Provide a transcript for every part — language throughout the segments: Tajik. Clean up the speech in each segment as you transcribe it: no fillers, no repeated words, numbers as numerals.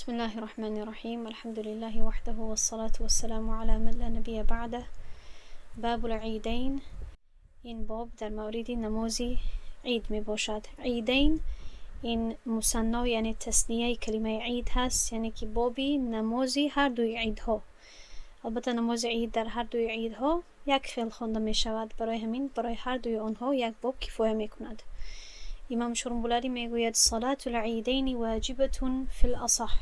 بسم الله الرحمن الرحيم، الحمد لله وحده، والصلاة والسلام على من لا نبي بعده. باب العيدين. این باب در مورد نماز عید می باشد. عیدین این مثنی، یعنی تثنیه کلمه عید هست، یعنی که بابی نماز هر دوی عیدها. البته نماز عید در هر دوی عیدها یک خیل خوانده می شود، برای همین برای هر دوی آنها یک باب کفایه می کند. امام شرنبولاری می گوید: صلاة العیدین واجبة في الأصح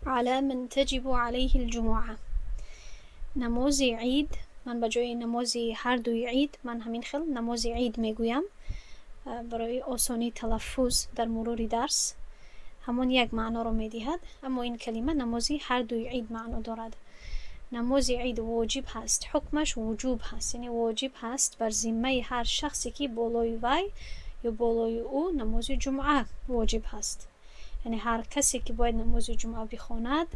على من تجب علیه الجمعة. نماز عید، من به جای نماز هر دوی عید، من همین خیل نماز عید میگویم برای آسانی تلفظ در مرور درس، همان یک معنا را میدهد، اما این کلمه نماز هر دوی عید معنا دارد. نماز عید واجب هست، حکمش وجوب هست، یعنی واجب هست بر ذمه هر شخصی که بالای وی یا بالای او نماز جمعه واجب هست. یعنی هر کسی که باید نماز جمعه بخواند،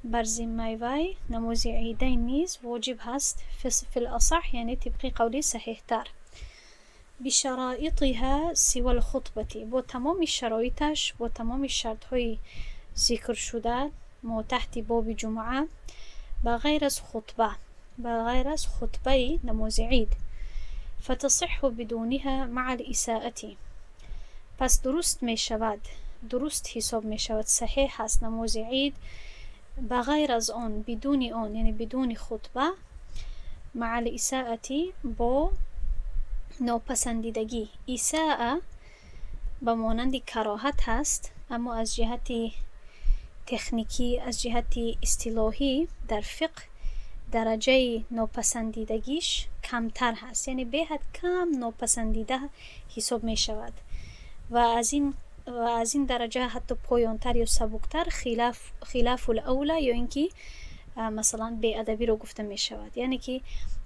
بر ذمه وی نماز عیدین نیز واجب هست. فی الاصح، یعنی طبق قولی صحیح تر. بشرائطها سوى الخطبة، با تمام شرایطش، با تمام شرط های ذکر شده ما تحت باب جمعه، به غیر از خطبه، به غیر از خطبه نماز عید. فتصح بدونها مع الإساءة، پس درست می شود، درست حساب می شود، صحیح هست نماز عید به غیر از آن، بدون آن، یعنی بدون خطبه. مع الإساءة، با ناپسندیدگی. اساءة به مانند کراهت هست، اما از جهت تکنیکی، از جهت اصطلاحی در فقه درجه ناپسندیدگیش کمتر هست، یعنی بیحد کم ناپسندیده حساب می شود و از این درجه حتی پایانتر یا سبکتر خلاف الاولی یا اینکه مثلا بی‌ادبی رو گفته می شود. یعنی که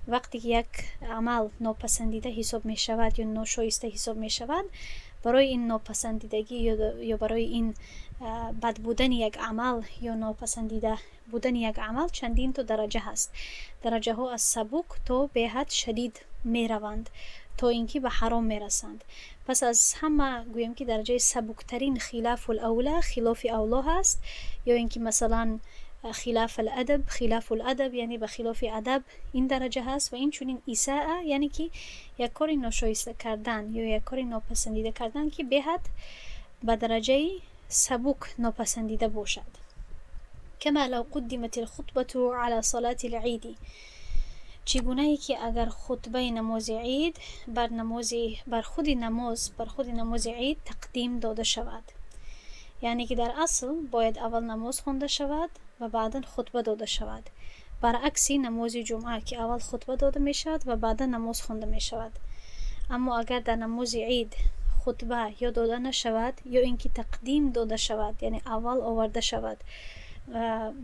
وقتی که یک عمل ناپسندیده حساب می شود یا ناشایسته حساب می شود، برای این ناپسندیدگی یا برای این بد بودن یک عمل یا ناپسندیده بودن یک عمل چندین تا درجه هست. درجه ها از سبک تا به حد شدید می روند تا اینکه به حرام می رسند. پس از همه گویم که درجه سبکترین خلاف الاولی، خلاف اولا هست، یا اینکه مثلا خلاف الادب، خلاف الادب یعنی به خلاف ادب، این درجه هست. و این چنین اساءة، یعنی که یک کار ناشایسته کردن یا یک کار ناپسندیده کردن که به حد به درجه سبک ناپسندیده باشد. كما لو قدمت الخطبة على صلاة العید، چگونه که اگر خطبه نماز عید بر خود نماز عید تقدیم داده شود. یعنی که در اصل باید اول نماز خوانده شود و بعدا خطبه داده شود، برعکس نماز جمعه که اول خطبه داده می شود و بعدا نماز خوانده می شود. اما اگر در نماز عید خطبه یا داده نشود یا اینکه تقدیم داده شود، یعنی اول آورده شود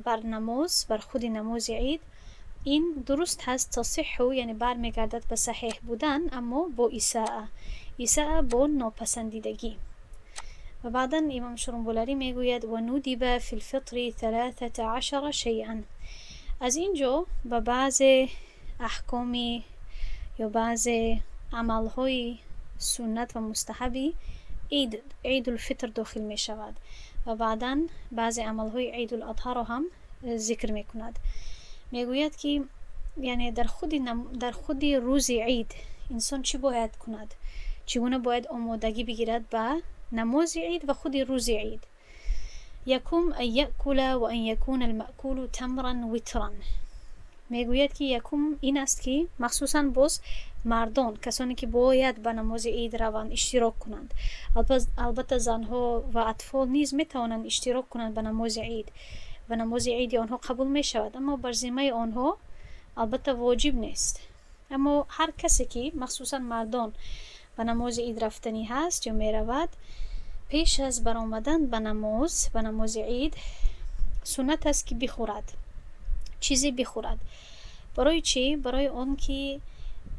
بر نماز، بر خود نماز عید، این درست هست. تصح، یعنی برمیگردد به صحیح بودن، اما با اساءة، اساءة با ناپسندیدگی. و بعدا امام شرنبولاری میگوید: و ندب في الفطر 13 شيئا. از اینجا به بعض احکامی یا بعض عملهای سنت و مستحبی عید الفطر داخل می شود و بعدا بعض عملهای عید الاضحی را هم ذکر می کند. میگوید که یعنی در خود روز عید انسان چی باید کند، چگونه باید آمادگی بگیرد به نماز عید و خود روز عید. یکم، ان یأکل و ان یکون المأکول تمرا وترا. میگوید که یکم این است که مخصوصا باز مردان، کسانی که باید به نماز عید روند، اشتراک کنند. البته زنها و اطفال نیز میتوانند اشتراک کنند به نماز عید و نماز عید آنها قبول می شود، اما بر ذمه آنها البته واجب نیست. اما هر کسی که، مخصوصا مردان، به نماز عید رفتنی هست یا می رود، پیش از برآمدن به نماز عید سنت است که بخورد، چیزی بخورد. برای چی؟ برای آن که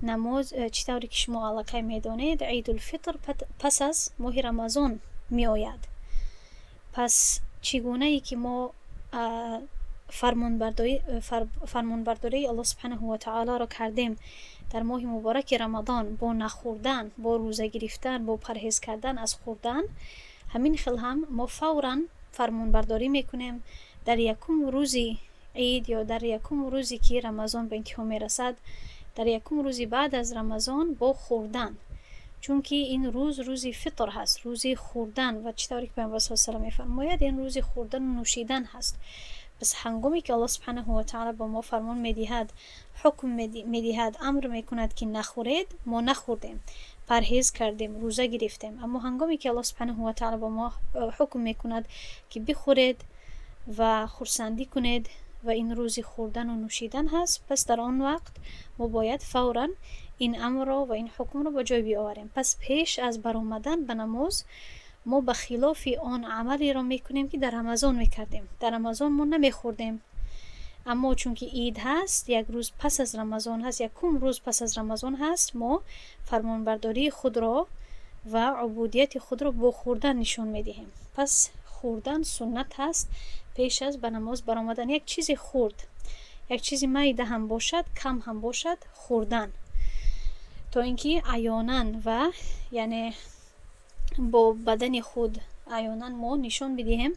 نماز، چطوری که شما аллакай медонед، عید الفطر پس از ماه رمضان می آید. پس چگونه که ما فرمانبرداری الله سبحانه و تعالی را کردیم در ماه مبارک رمضان با نخوردن، با روزه گرفتن، با پرهیز کردن از خوردن، Ҳамин хел ҳам мо фавран фармонбардорӣ мекунем дар якум рӯзи ид ё дар якум рӯзе, ки Рамазон ба интиҳо мерасад, дар якум рӯзи баъд аз Рамазон бо хӯрдан, чунки ин рӯз рӯзи фитр ҳаст, рӯзи хӯрдан. Ва чӣ тавре ки Паёмбар с салам мефармояд, ин рӯзи хӯрдану нӯшидан ҳаст. Пас ҳангоме ки Аллоҳ субҳанаҳу ватаъала ба мо фармон медиҳад, ҳукм медиҳад, амр мекунад, ки нахӯред, мо нахӯрдем, парҳез кардем, рӯза гирифтем. Аммо ҳангоме ки Аллоҳ субҳанаҳу ватаъала ба мо ҳукм мекунад, ки бихӯред ва хурсандӣ кунед ва ин рӯзи хӯрдану нӯшидан ҳаст, пас дар он вақт мо бояд фавран ин амрро ва ин ҳукмро ба ҷой биоварем. Пас пеш аз баромадан ба намоз мо ба хилофи он амалеро мекунем, ки дар Рамазон мекардем. Дар Рамазон мо намехӯрдем, аммо чунки ид ҳаст, як рӯз пас аз Рамазон ҳаст, якум рӯз пас аз Рамазон ҳаст, мо фармонбардории худро ва убудияти худро бо хӯрдан нишон медиҳем. Пас хӯрдан суннат ҳаст пеш аз ба намоз баромадан. Як чизи хурд, як чизи майда ҳам бошад, кам ҳам бошад, хӯрдан, то ин ки аёнан ва яъне бо бадани худ аёнан мо нишон бидиҳем,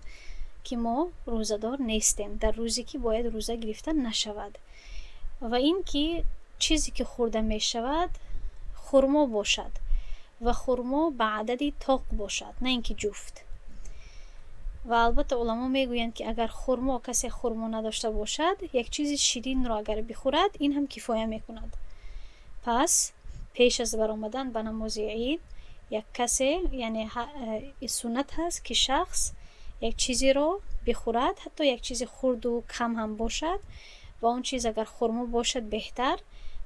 ки мо рӯзадор нестем дар рӯзе, ки бояд рӯза гирифта нашавад. Ва ин ки чизе, ки хӯрда мешавад, хурмо бошад ва хурмо ба адади тоқ бошад, на ин ки ҷуфт. Ва албатта, уламо мегӯянд, ки агар хурмо касе хурмо надошта бошад, як чизи ширинро агар бихӯрад, ин ҳам кифоя мекунад. Пас пеш аз баромадан ба намози ид як касе, яъне суннат ҳаст, ки шахс як чизеро бихӯрад, ҳатто як чизи хурду кам ҳам бошад, ва он чиз агар хурмо бошад, беҳтар,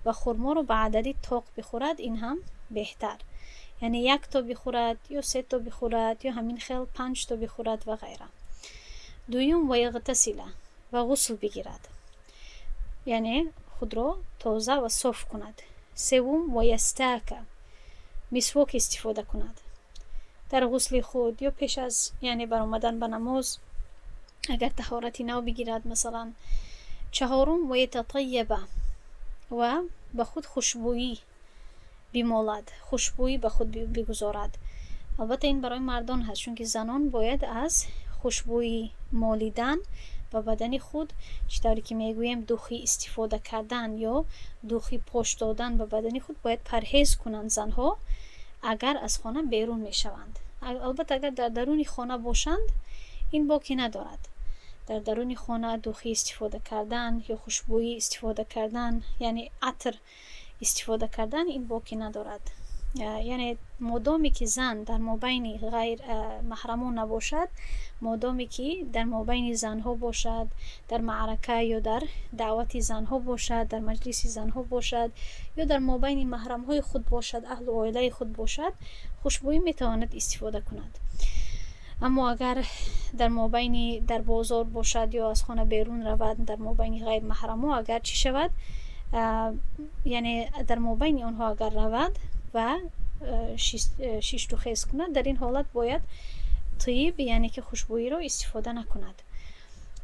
ва хурморо ба адади тоқ бихӯрад, ин ҳам беҳтар, яъне якто бихӯрад ё сето бихӯрад ё ҳамин хел панҷто бихӯрад ва ғайра. Дуюм, ويغتسل, ва ғусл бигирад, яъне худро тоза ва соф кунад. Севум, ويستاك, мисвок истифода кунад дар ғусли худ ё пеш аз, яъне, баромадан ба намоз, агар таҳорати нав бигирад, масалан. Чаҳорум, ويتطيب, ва ба худ хушбӯӣ бимолад, хушбӯӣ ба худ бигузорад. Албатта, ин барои мардон ҳаст, чунки занон бояд аз хушбӯӣ молидан ба бадани худ, чӣ тавре ки мегӯем, духӣ истифода кардан ё духӣ пош додан ба бадани худ бояд парҳез кунанд занҳо, агар аз хона берун мешаванд. Албатта, агар дар даруни хона бошанд, ин боке надорад. Дар даруни хона духӣ истифода кардан ё хушбӯӣ истифода кардан, яъне атр истифода кардан, ин боке надорад. Яъне модоме ки зан дар мобайни ғайр маҳрамон набошад, модоме ки дар мобайни занҳо бошад, дар маърака ё дар даъвати занҳо бошад, дар маҷлиси занҳо бошад ё дар мобайни маҳрамҳои худ бошад, аҳлу оилаи худ бошад, хушбӯӣ метавонад истифода кунад. Аммо агар дар мобайни дар бозор бошад ё аз хона берун равад, дар мобайни ғайрмаҳрамҳо агар чӣ шавад, яъне дар мобайни онҳо агар равад ва шишту хез кунад, дар ин ҳолат бояд тиб, яъне ки хушбӯиро истифода накунад.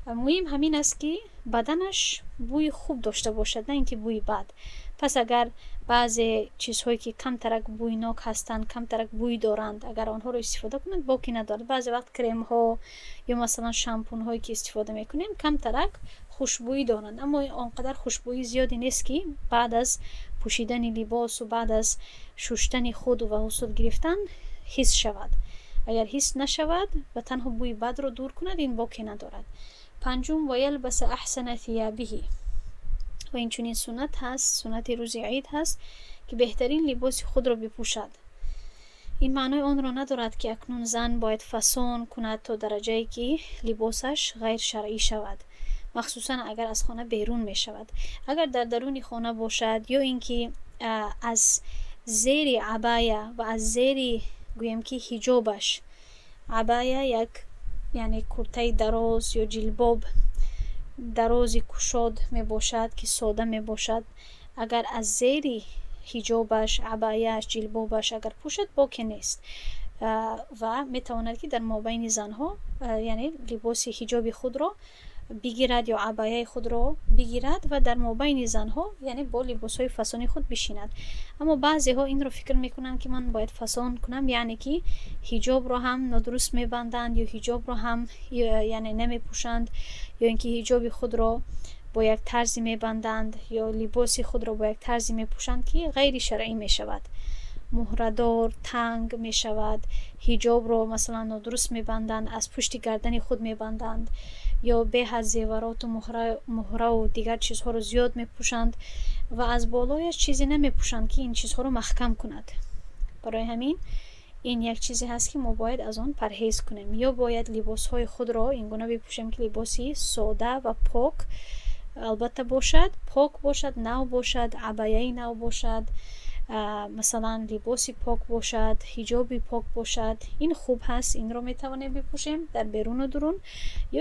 Муҳим ҳамин аст, ки баданаш бӯи хуб дошта бошад, на ин ки бӯи бад. Пас агар баъзе чизҳое, ки камтарак бӯйнок ҳастанд, камтарак бӯй доранд, агар онҳоро истифода кунад, боке надорад. Баъзе вақт кремҳо ё масалан шампунҳое, ки истифода мекунем, камтарак хушбӯӣ доранд, аммо он қадар хушбӯии зиёде нест, ки баъд аз пӯшидани либосу баъд аз шуштани худ ва ғусл гирифтан ҳис шавад. Агар ҳис нашавад ва танҳо бӯи бадро дур кунад, ин боке надорад. Панҷум, ويلبس أحسن ثيابه, ва инчунин суннат ҳаст, суннати рӯзи ид ҳаст, ки беҳтарин либоси худро бипӯшад. Ин маънои онро надорад, ки акнун зан бояд фасон кунад то дараҷае, ки либосаш ғайршаръӣ шавад, махсусан агар аз хона берун мешавад. Агар дар даруни хона бошад ё ин ки аз зери абая ва аз зери, гӯем ки, ҳиҷобаш, абая як, яъне куртаи дароз ё ҷилбоб дарози кушод мебошад, ки сода мебошад, агар аз зери ҳиҷобаш, абаяш, ҷилбобаш агар пӯшад, боке нест ва метавонад, ки дар мобайни занҳо, яъне либоси ҳиҷоби худро Бигирад ё абаяи худро бигирад ва дар мобайни занҳо, яъне бо либосҳои фасони худ бишинад. Аммо баъзеҳо инро фикр мекунанд, ки ман бояд фасон кунам, яъне ки ҳиҷобро ҳам нодуруст мебанданд ё ҳиҷобро ҳам, яъне, намепӯшанд, ё ин ки ҳиҷоби худро бо як тарзе мебанданд ё либоси худро бо як тарзе мепӯшанд, ки ғайри шаръӣ мешавад, муҳрадор, танг мешавад. Ҳиҷобро, масалан, нодуруст мебанданд, аз пушти гардани худ мебанданд ё беҳад зевароту муҳраву дигар чизҳоро зиёд мепӯшанд ва аз болояш чизе намепӯшанд, ки ин чизҳоро маҳкам кунад. Барои ҳамин ин як чизе ҳаст, ки мо бояд аз он парҳез кунем. Ё бояд либосҳои худро ин гуна бипӯшем, ки либоси сода ва пок албатта бошад, пок бошад, нав бошад, абаяи нав бошад, масалан, либоси пок бошад, ҳиҷоби пок бошад. Ин хуб ҳаст, инро метавонем бипӯшем дар беруну дурун.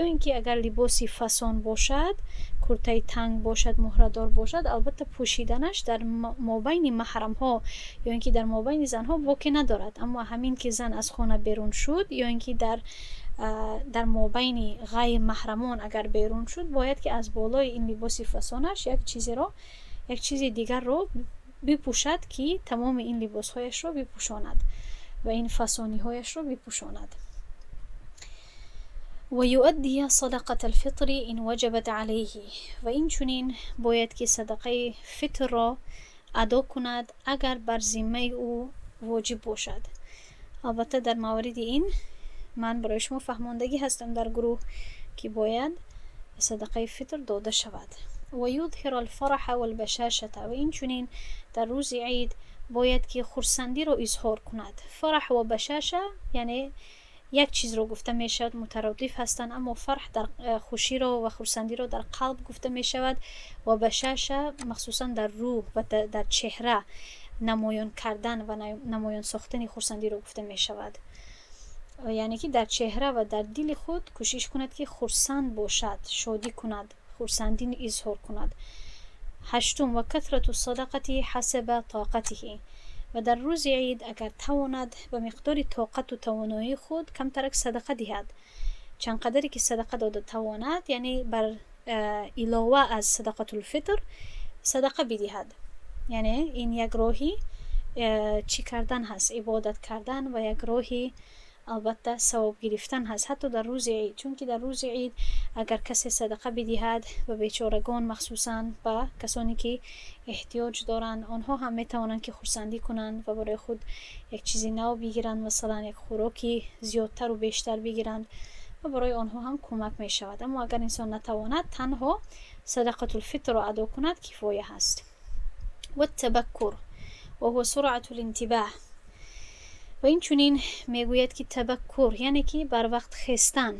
Ё ин ки агар либоси фасон бошад, куртаи танг бошад, муҳрадор бошад, албатта, пӯшиданаш дар мобайни маҳрамҳо ё ин ки дар мобайни занҳо боке надорад. Аммо ҳамин ки зан аз хона берун шуд ё ин ки дар мобайни ғайрмаҳрамон агар берун шуд, бояд ки аз болои ин либоси фасонаш як чизеро, як чизи дигарро бипӯшад, ки тамоми ин либосҳояшро бипӯшонад ва ин фасониҳояшро бипӯшонад. ويؤدي صدقة الفطر إن وجبت عليه. Ва инчунин бояд ки садақаи фитрро адо кунад, агар бар зиммаи ӯ воҷиб бошад. Албатта, дар мавриди ин ман барои шумо фаҳмондагӣ ҳастам дар гурӯҳ, ки бояд садақаи фитр дода шавад. ويظهر الفرح والبشاشة. Ва инчунин дар рӯзи ид бояд ки хурсандиро изҳор кунад. فرح ва بشاشة, яъне, як чизро гуфта мешавад, مترادف ҳастанд. Аммо فرح дар хуширо ва хурсандиро дар қалб гуфта мешавад ва بشاشة махсусан дар рӯҳ ва дар чеҳра намоён кардан ва намоён сохтани хурсандиро гуфта мешавад. Яъне ки дар чеҳра ва дар дили худ кӯшиш кунад, ки хурсанд бошад, шодӣ кунад, хурсандӣ изҳор кунад. Ҳаштум: وكثرة الصدقة حسب طاقته. Ва дар рӯзи ид, агар тавонад, ба миқдори тоқату тавоноии худ камтарак садақа диҳад, чанд қадаре ки садақа дода тавонад, яъне бар илова аз صدقة الفطر садақа бидиҳад. Яъне ин як роҳи чӣ кардан ҳаст? Ибодат кардан ва як роҳи, албатта, савоб гирифтан ҳаст, ҳатто дар рӯзи ид. Чунки дар рӯзи ид агар касе садақа бидиҳад ба бечорагон, махсусан ба касоне ки эҳтиёҷ доранд, онҳо ҳам метавонанд, ки хурсандӣ кунанд ва барои худ як чизи нав бигиранд, масалан, як хӯроки зиёдтару бештар бигиранд ва барои онҳо ҳам кӯмак мешавад. Аммо агар инсон натавонад, танҳо صدقة الفطر ро адо кунад, кифоя ҳаст. والتبكر وهو سرعة الانتباه. Ва инчунин мегӯяд, ки تبكر, яъне ки барвақт хестан,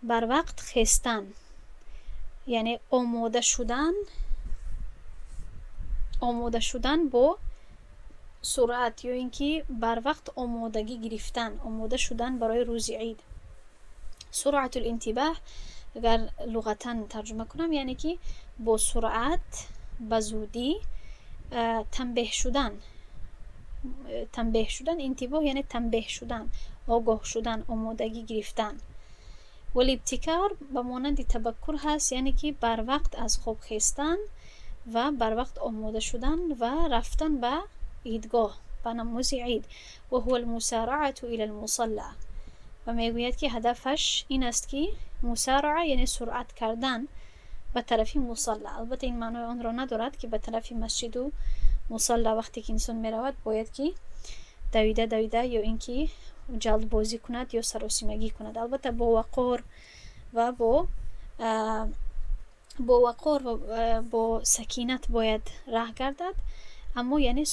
барвақт хестан, яъне омода шудан, омода шудан бо суръат ё ин ки барвақт омодагӣ гирифтан, омода шудан барои рӯзи ид. سرعة الانتباه агар луғатан тарҷума кунам, яъне ки бо суръат, ба зудӣ танбеҳ шудан, танбеҳ шудан. انتباه яъне танбеҳ шудан, огоҳ шудан, омодагӣ гирифтан. والابتكار ба монанди تبكر ҳаст, яъне ки барвақт аз хоб хестан ва барвақт омода шудан ва рафтан ба идгоҳ, ба намози ид. وهو المسارعة إلى المصلى. Ва мегӯяд, ки ҳадафаш ин аст, ки مسارعة, яъне суръат кардан ба тарафи мусалла. Албатта, ин маънои онро надорад, ки ба тарафи масҷиду мусалла вақте ки инсон меравад, бояд ки давида давида ё ин ки ҷалдбозӣ кунад ё саросимагӣ кунад. Албатта, бо вақор ва бо вақор ва бо сакинат бояд раҳ гардад. Аммо, яъне,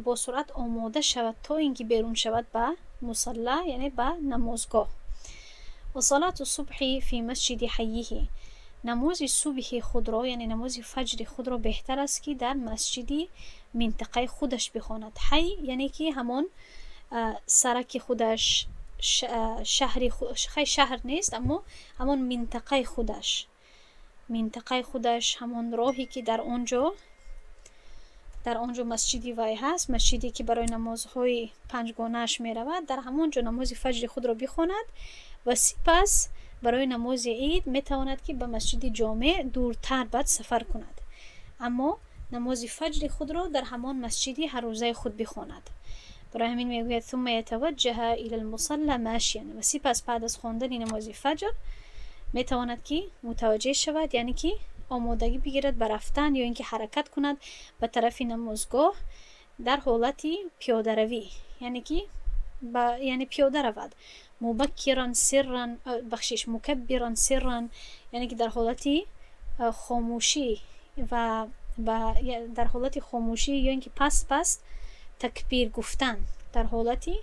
бо суръат омода шавад, то ин ки берун шавад ба мусалла, яъне ба намозгоҳ. وصلاة الصبح في مسجد حيه. Намози субҳи худро, яъне намози фаҷри худро, беҳтар аст, ки дар масҷиди минтақаи худаш бихонад. حي, яъне ки ҳамон сараки худаш, шаҳри, хай, шаҳр нест, аммо ҳамон минтақаи худаш, минтақаи худаш, ҳамон роҳе, ки дар он ҷо масҷиди вай ҳаст, масҷиде, ки барои намозҳои панҷгонааш меравад, дар ҳамон ҷо намози фаҷри худро бихонад ва сипас Барои намози ид метавонад, ки ба масҷиди ҷомеъ дуртар баъд сафар кунад, аммо намози фаҷри худро дар ҳамон масҷиди ҳаррӯзаи худ бихонад. Барои ҳамин мегӯяд: ثم يتوجه إلى المصلى ماشيا. Ва сипас баъд аз хондани намози фаҷр метавонад, ки мутаваҷҷеҳ шавад, яъне ки омодагӣ бигирад ба рафтан ё ин ки ҳаракат кунад ба тарафи намозгоҳ дар ҳолати пиёдаравӣ, яъне ки яъне пиёда равад. مبكرا سرا, бахшиш, مكبرا سرا, яъне ки дар ҳолати хомӯшӣ ва дар ҳолати хомӯшӣ ё ин ки паст паст такбир гуфтан, дар ҳолати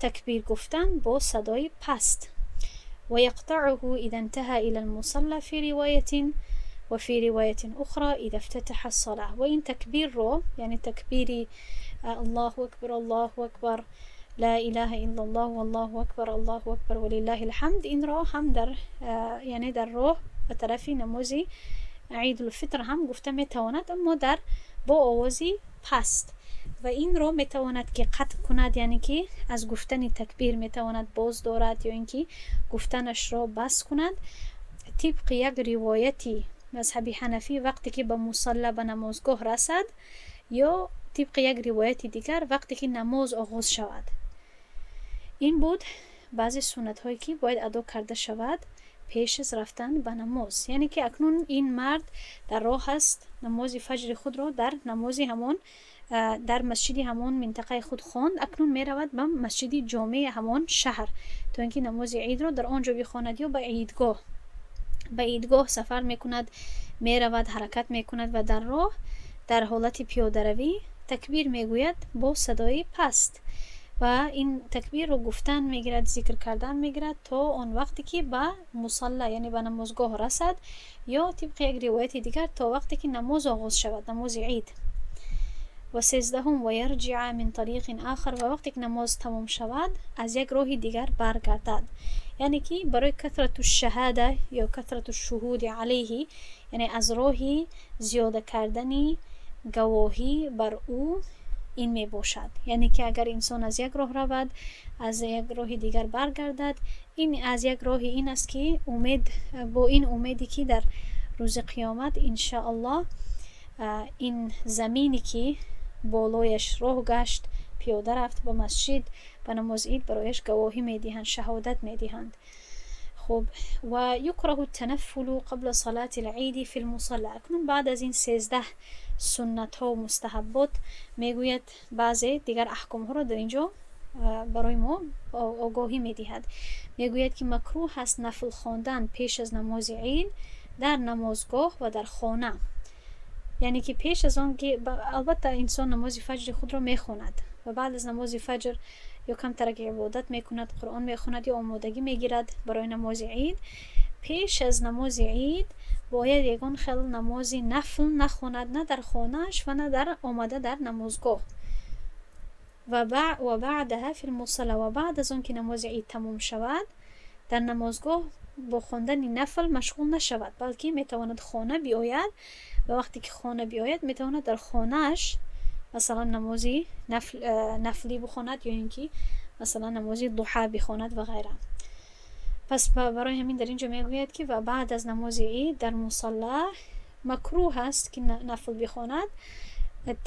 такбир гуфтан бо садои паст. ويقطعه إذا انتهى إلى المصلى في رواية، وفي رواية أخرى إذا افتتح الصلاة. Ва ин такбирро, яъне такбири الله أكبر، الله أكبر، لا إله إلا الله، والله أكبر، الله أكبر، ولله الحمد, инро ҳам дар, яъне дар роҳ ба тарафи намози Иидулфитр ҳам гуфта метавонад, аммо дар бо овози паст. Ва инро метавонад, ки қатъ кунад, яъне ки аз гуфтани такбир метавонад боз дорад ё ин ки гуфтанашро бас кунад. Тибқи як ривояти мазҳаби ҳанафӣ, вақте ки ба мусалла, ба намозгоҳ расад, ё тибқи як ривояти дигар, вақте ки намоз оғоз шавад. Ин буд баъзе суннатҳое, ки бояд адо карда шавад пеш аз рафтан ба намоз. Яъне ки акнун ин мард дар роҳ аст, намози фаҷри худро дар намози ҳамон, дар масҷиди ҳамон минтақаи худ хонд, акнун меравад ба масҷиди ҷомеи ҳамон шаҳр, то ин ки намози идро дар он ҷо бихонад, ё ба идгоҳ сафар мекунад, меравад, ҳаракат мекунад ва дар роҳ дар ҳолати пиёдаравӣ такбир мегӯяд бо садои паст ва ин такбирро гуфтан мегирад, зикр кардан мегирад то он вақте ки ба мусалла, яъне ба намозгоҳ расад, ё тибқи як ривояти дигар то вақте ки намоз оғоз шавад, намози ид. Ва 13-ум: ويرجع من طريق آخر. Ва вақте ки намоз тамом шавад, аз як роҳи дигар баргардад, яъне ки барои كثرة الشهادة ё كثرة الشهود عليه, яъне аз роҳи зиёда кардани гавоҳӣ бар ӯ ин мебошад. Яъне ки агар инсон аз як роҳ равад, аз як роҳи дигар баргардад, ин аз як роҳи ин аст, ки умед, бо ин умеде ки дар рӯзи қиёмат, иншааллоҳ, ин замине ки болояш роҳ гашт, пиёда рафт ба масҷид, ба намози ид, барояш гавоҳӣ медиҳанд, шаҳодат медиҳанд. Хуб, ويكره التنفل قبل صلاة العيد في المصلى. Акнун баъд аз ин 13 суннатҳо, мустаҳаббот, мегӯяд, баъзе дигар аҳкомҳоро дар ин ҷо барои мо огоҳӣ медиҳад. Мегӯяд, ки макрӯҳ аст нафл хондан пеш аз намози ид дар намозгоҳ ва дар хона. Яъне ки пеш аз он ки, албатта, инсон намози фаҷри худро мехонад ва баъд аз намози фаҷр ё камтарак ибодат мекунад, Қуръон мехонад ё омодагӣ мегирад барои намози ид, пеш аз намози ид бояд ягон хел намози нафл нахонад, на дар хонааш ва на дар омада дар намозгоҳ. وبعدها في المصلى. Ва баъд аз он ки намози ид тамом шавад, дар намозгоҳ бо хондани нафл машғул нашавад, балки метавонад хона биояд ва вақте ки хона биояд, метавонад дар хонааш, масалан, намози нафлӣ бихонад ё ин ки, масалан, намози дуҳа бихонад ва ғайра. Пас барои ҳамин дар ин ҷо мегӯяд, ки ва баъд аз намози ид дар мусалла макрӯҳ аст, ки нафл бихонад,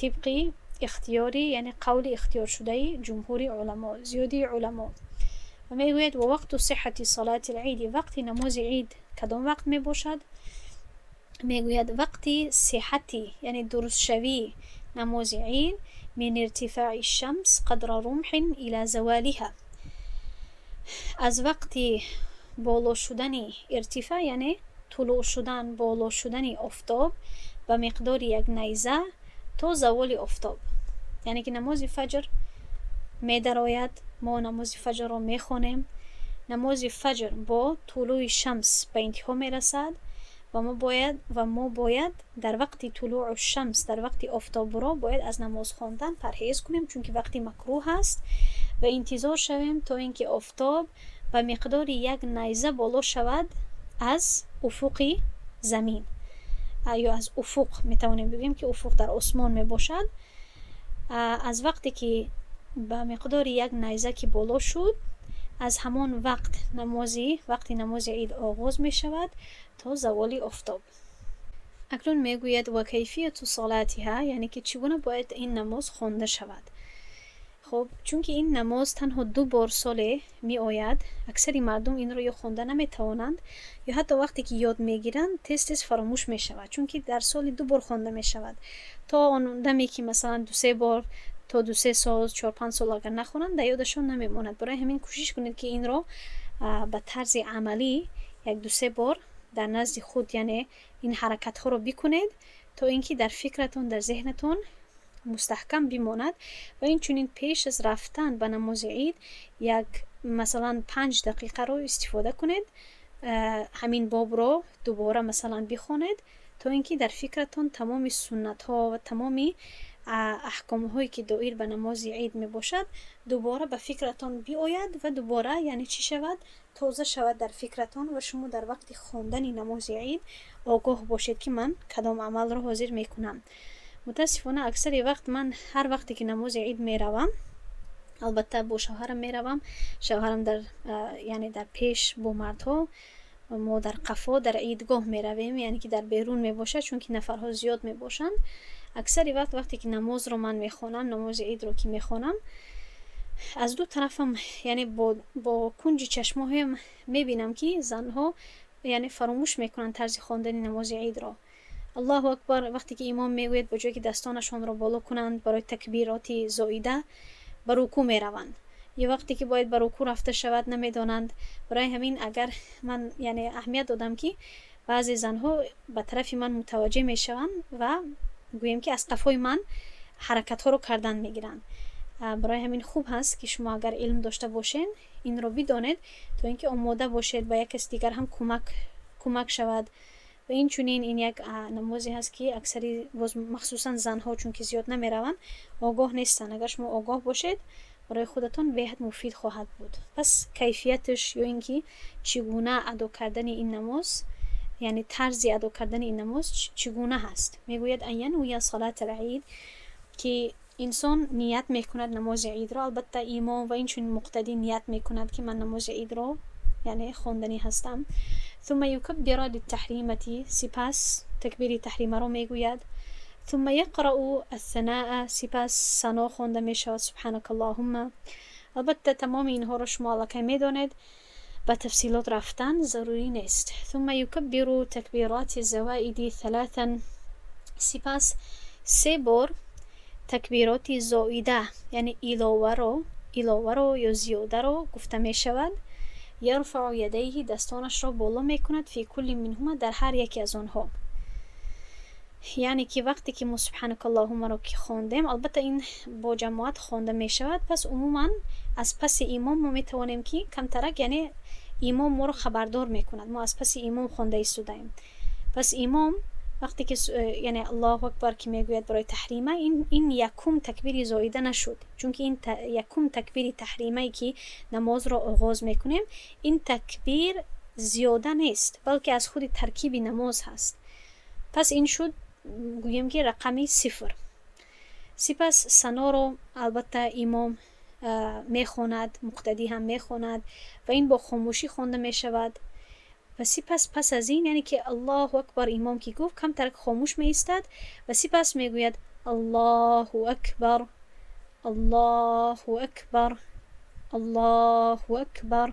тибқи ихтиёри, яъне қавли ихтиёршудаи ҷумҳури уламо, зиёдии уламо. Ва мегӯяд: ووقت صحة صلاة العيد. Вақти намози ид кадом вақт мебошад? Мегӯяд, вақти сиҳати, яъне дурустшавии намози ид من ارتفاع الشمس قدر رمح إلى زوالها, аз вақти боло шудани, ارتفاع яъне тулӯъ шудан, боло шудани офтоб ба миқдори як найза то заволи офтоб. Яъне ки намози фаҷр медарояд, мо намози фаҷрро мехонем, намози фаҷр бо тулӯи шамс ба интиҳо мерасад ва мо бояд дар вақти طلوع الشمس, дар вақти офтобро, бояд аз намоз хондан парҳез кунем, чунки вақти макрӯҳ аст, ва интизор шавем, то ин ки офтоб ба миқдори як найза боло шавад аз уфуқи замин ё аз уфуқ, метавонем бигӯем, ки уфуқ дар осмон мебошад. Аз вақте ки ба миқдори як найза ки боло шуд, Аз ҳамон вақт намози вақти намози ид оғоз мешавад то заволи офтоб. Акнун мегӯяд: وكيفية صلاتها, яъне ки чӣ гуна бояд ин намоз хонда шавад. Хуб, чунки ин намоз танҳо ду бор соле меояд, аксари мардум инро ё хонда наметавонанд, ё ҳатто вақте ки ёд мегиранд, тез тез фаромӯш мешавад, чунки дар соли ду бор хонда мешавад. То он даме ки, масалан, дусе бор то 2-се сол, 4-5 сол агар нахонанд, дар ёдашон намемонад. Барои ҳамин кӯшиш кунед, ки инро ба тарзи амалӣ як дусе бор дар назди худ, яъне ин ҳаракатҳоро бикунед, то ин ки дар фикратон, дар зеҳнатон мустаҳкам бимонад. Ва инчунин пеш аз рафтан ба намози ид як, масалан, 5 дақиқаро истифода кунед, ҳамин бобро дубора, масалан, бихонед, то ин ки дар фикратон тамоми суннатҳо ва тамоми аҳкомҳое, ки доир ба намози ид мебошад, дубора ба фикратон биояд ва дубора, яъне чӣ шавад, тоза шавад дар фикратон ва шумо дар вақти хондани намози ид огоҳ бошед, ки ман кадом амалро ҳозир мекунам. Мутаассифона, аксари вақт ман ҳар вақте ки намози ид меравам, албатта, бо шавҳарам меравам, шавҳарам дар, яъне дар пеш бо мардҳо, мо дар қафо дар идгоҳ меравем, яъне ки дар берун мебошад, чунки нафарҳо зиёд мебошанд. Аксари вақт, вақте ки намозро ман мехонам, намози идро ки мехонам, аз ду тарафам, яъне бо кунҷи чашмоҳоям мебинам, ки занҳо, яъне, фаромӯш мекунанд тарзи хондани намози идро. Аллоҳу акбар вақте ки имом мегӯяд, ба ҷое ки дастонашонро боло кунанд барои такбироти зоида, ба рукӯъ мераванд ё вақте ки бояд ба рукӯъ рафта шавад, намедонанд. Барои ҳамин агар ман, яъне, аҳамият додам, ки баъзе занҳо ба тарафи ман мутаваҷҷеҳ мешаванд ва гӯем ки аз қафои ман ҳаракатҳоро кардан мегиранд. Барои ҳамин хуб ҳаст, ки шумо агар илм дошта бошед, инро бидонед, то ин ки омода бошед, ба як каси дигар ҳам кӯмак шавад. Ва инчунин ин як намозе ҳаст, ки аксари, боз махсусан занҳо, чунки зиёд намераванд, огоҳ нестанд. Агар шумо огоҳ бошед, барои худатон беҳад муфид хоҳад буд. Пас кайфияташ ё ин ки чӣ гуна адо кардани ин намоз, яъне тарзи адо кардани ин намоз чӣ гуна ҳаст? Мегӯяд: أن ينوي صلاة العيد, ки инсон ният мекунад намози идро. Албатта, имом ва инчунин муқтадӣ ният мекунад, ки ман намози идро, яъне, хонданӣ ҳастам. ثم يكبر للتحريمة, сипас такбири таҳримаро мегӯяд. ثم يقرأ الثناء, сипас сано хонда мешавад, سبحانك اللهم. Албатта, тамоми инҳоро шумо аллакай медонед, ба тафсилот рафтан зарурӣ нест. ثم يكبر تكبيرات الزوائد ثلاثا, сипас се бор такбироти зоида, яъне иловаро ё зиёдаро гуфта мешавад. يرفع يديه, дастонашро боло мекунад, في كل منهما, дар ҳар яке аз онҳо. Яъне ки вақте ки мо سبحانك اللهم ро ки хондем, албатта, ин бо ҷамоат хонда мешавад, пас умуман аз паси имом мо метавонем, ки камтарак, яъне имом моро хабардор мекунад, мо аз паси имом хонда истодаем. Пас имом вақте ки, яъне, Аллоҳу акбар ки мегӯяд барои таҳрима, ин якум такбири зоида нашуд, чунки ин якум такбири таҳримае, ки намозро оғоз мекунем, ин такбир зиёда нест, балки аз худи таркиби намоз ҳаст. Пас ин шуд, гӯем ки, рақами 0. Сипас саноро, албатта, имом мехонад, муқтадӣ ҳам мехонад ва ин бо хомӯшӣ хонда мешавад. Ва сипас, пас аз ин, яъне ки Аллоҳу акбар имом ки гуфт, камтарак хомӯш меистад ва сипас мегӯяд: Аллоҳу акбар, Аллоҳу акбар, Аллоҳу акбар.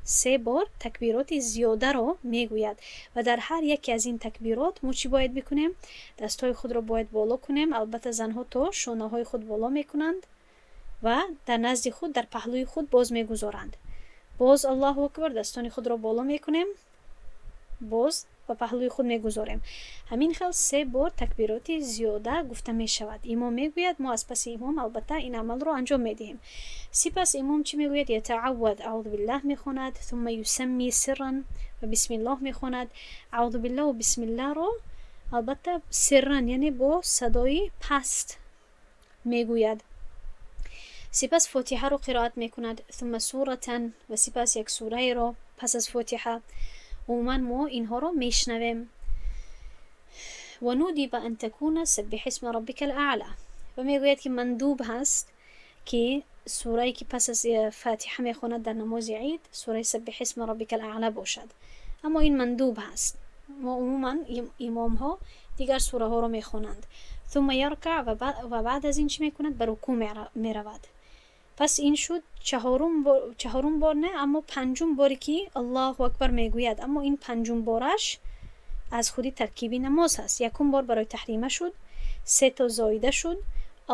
Се бор такбироти зиёдаро мегӯяд ва дар ҳар яке аз ин такбирот мо чӣ бояд бикунем? Дастҳои худро бояд боло кунем. Албатта, занҳо то шонаҳои худ боло мекунанд ва дар назди худ, дар паҳлӯи худ боз мегузоранд. Боз Аллоҳу акбар, дастони худро боло мекунем, боз ба паҳлӯи худ мегузорем. Ҳамин хел се бор такбироти зиёда гуфта мешавад. Имом мегӯяд, мо аз паси имом, албатта, ин амалро анҷом медиҳем. Сипас имом чӣ мегӯяд? يتعوذ, أعوذ بالله мехонад. ثم يسمي سرا, ва бисмиллоҳ мехонад. أعوذ بالله ва бисмиллаҳро, албатта, سرا, яъне бо садои паст мегӯяд. Сипас фотиҳаро қироат мекунад. ثم سورة, ва сипас як сураеро пас аз фотиҳа. Умуман мо инҳоро мешнавем. وندب أن تكون سبح اسم ربك الأعلى, ва мегӯяд, ки мандуб ҳаст, ки сурае ки пас аз фатиҳа мехонад дар намози ид, сураи سبح اسم ربك الأعلى бошад, аммо ин мандуб ҳаст. Мо умуман имомҳо дигар сураҳоро мехонанд. ثم يركع, ва баъд аз ин чӣ мекунад? Ба рукӯъ меравад. Пас ин шуд чаҳорум бор не, аммо панҷум боре ки Аллоҳу акбар мегӯяд, аммо ин панҷум бораш аз худи таркиби намоз ҳаст. Якум бор барои таҳрима шуд, се то зоида шуд,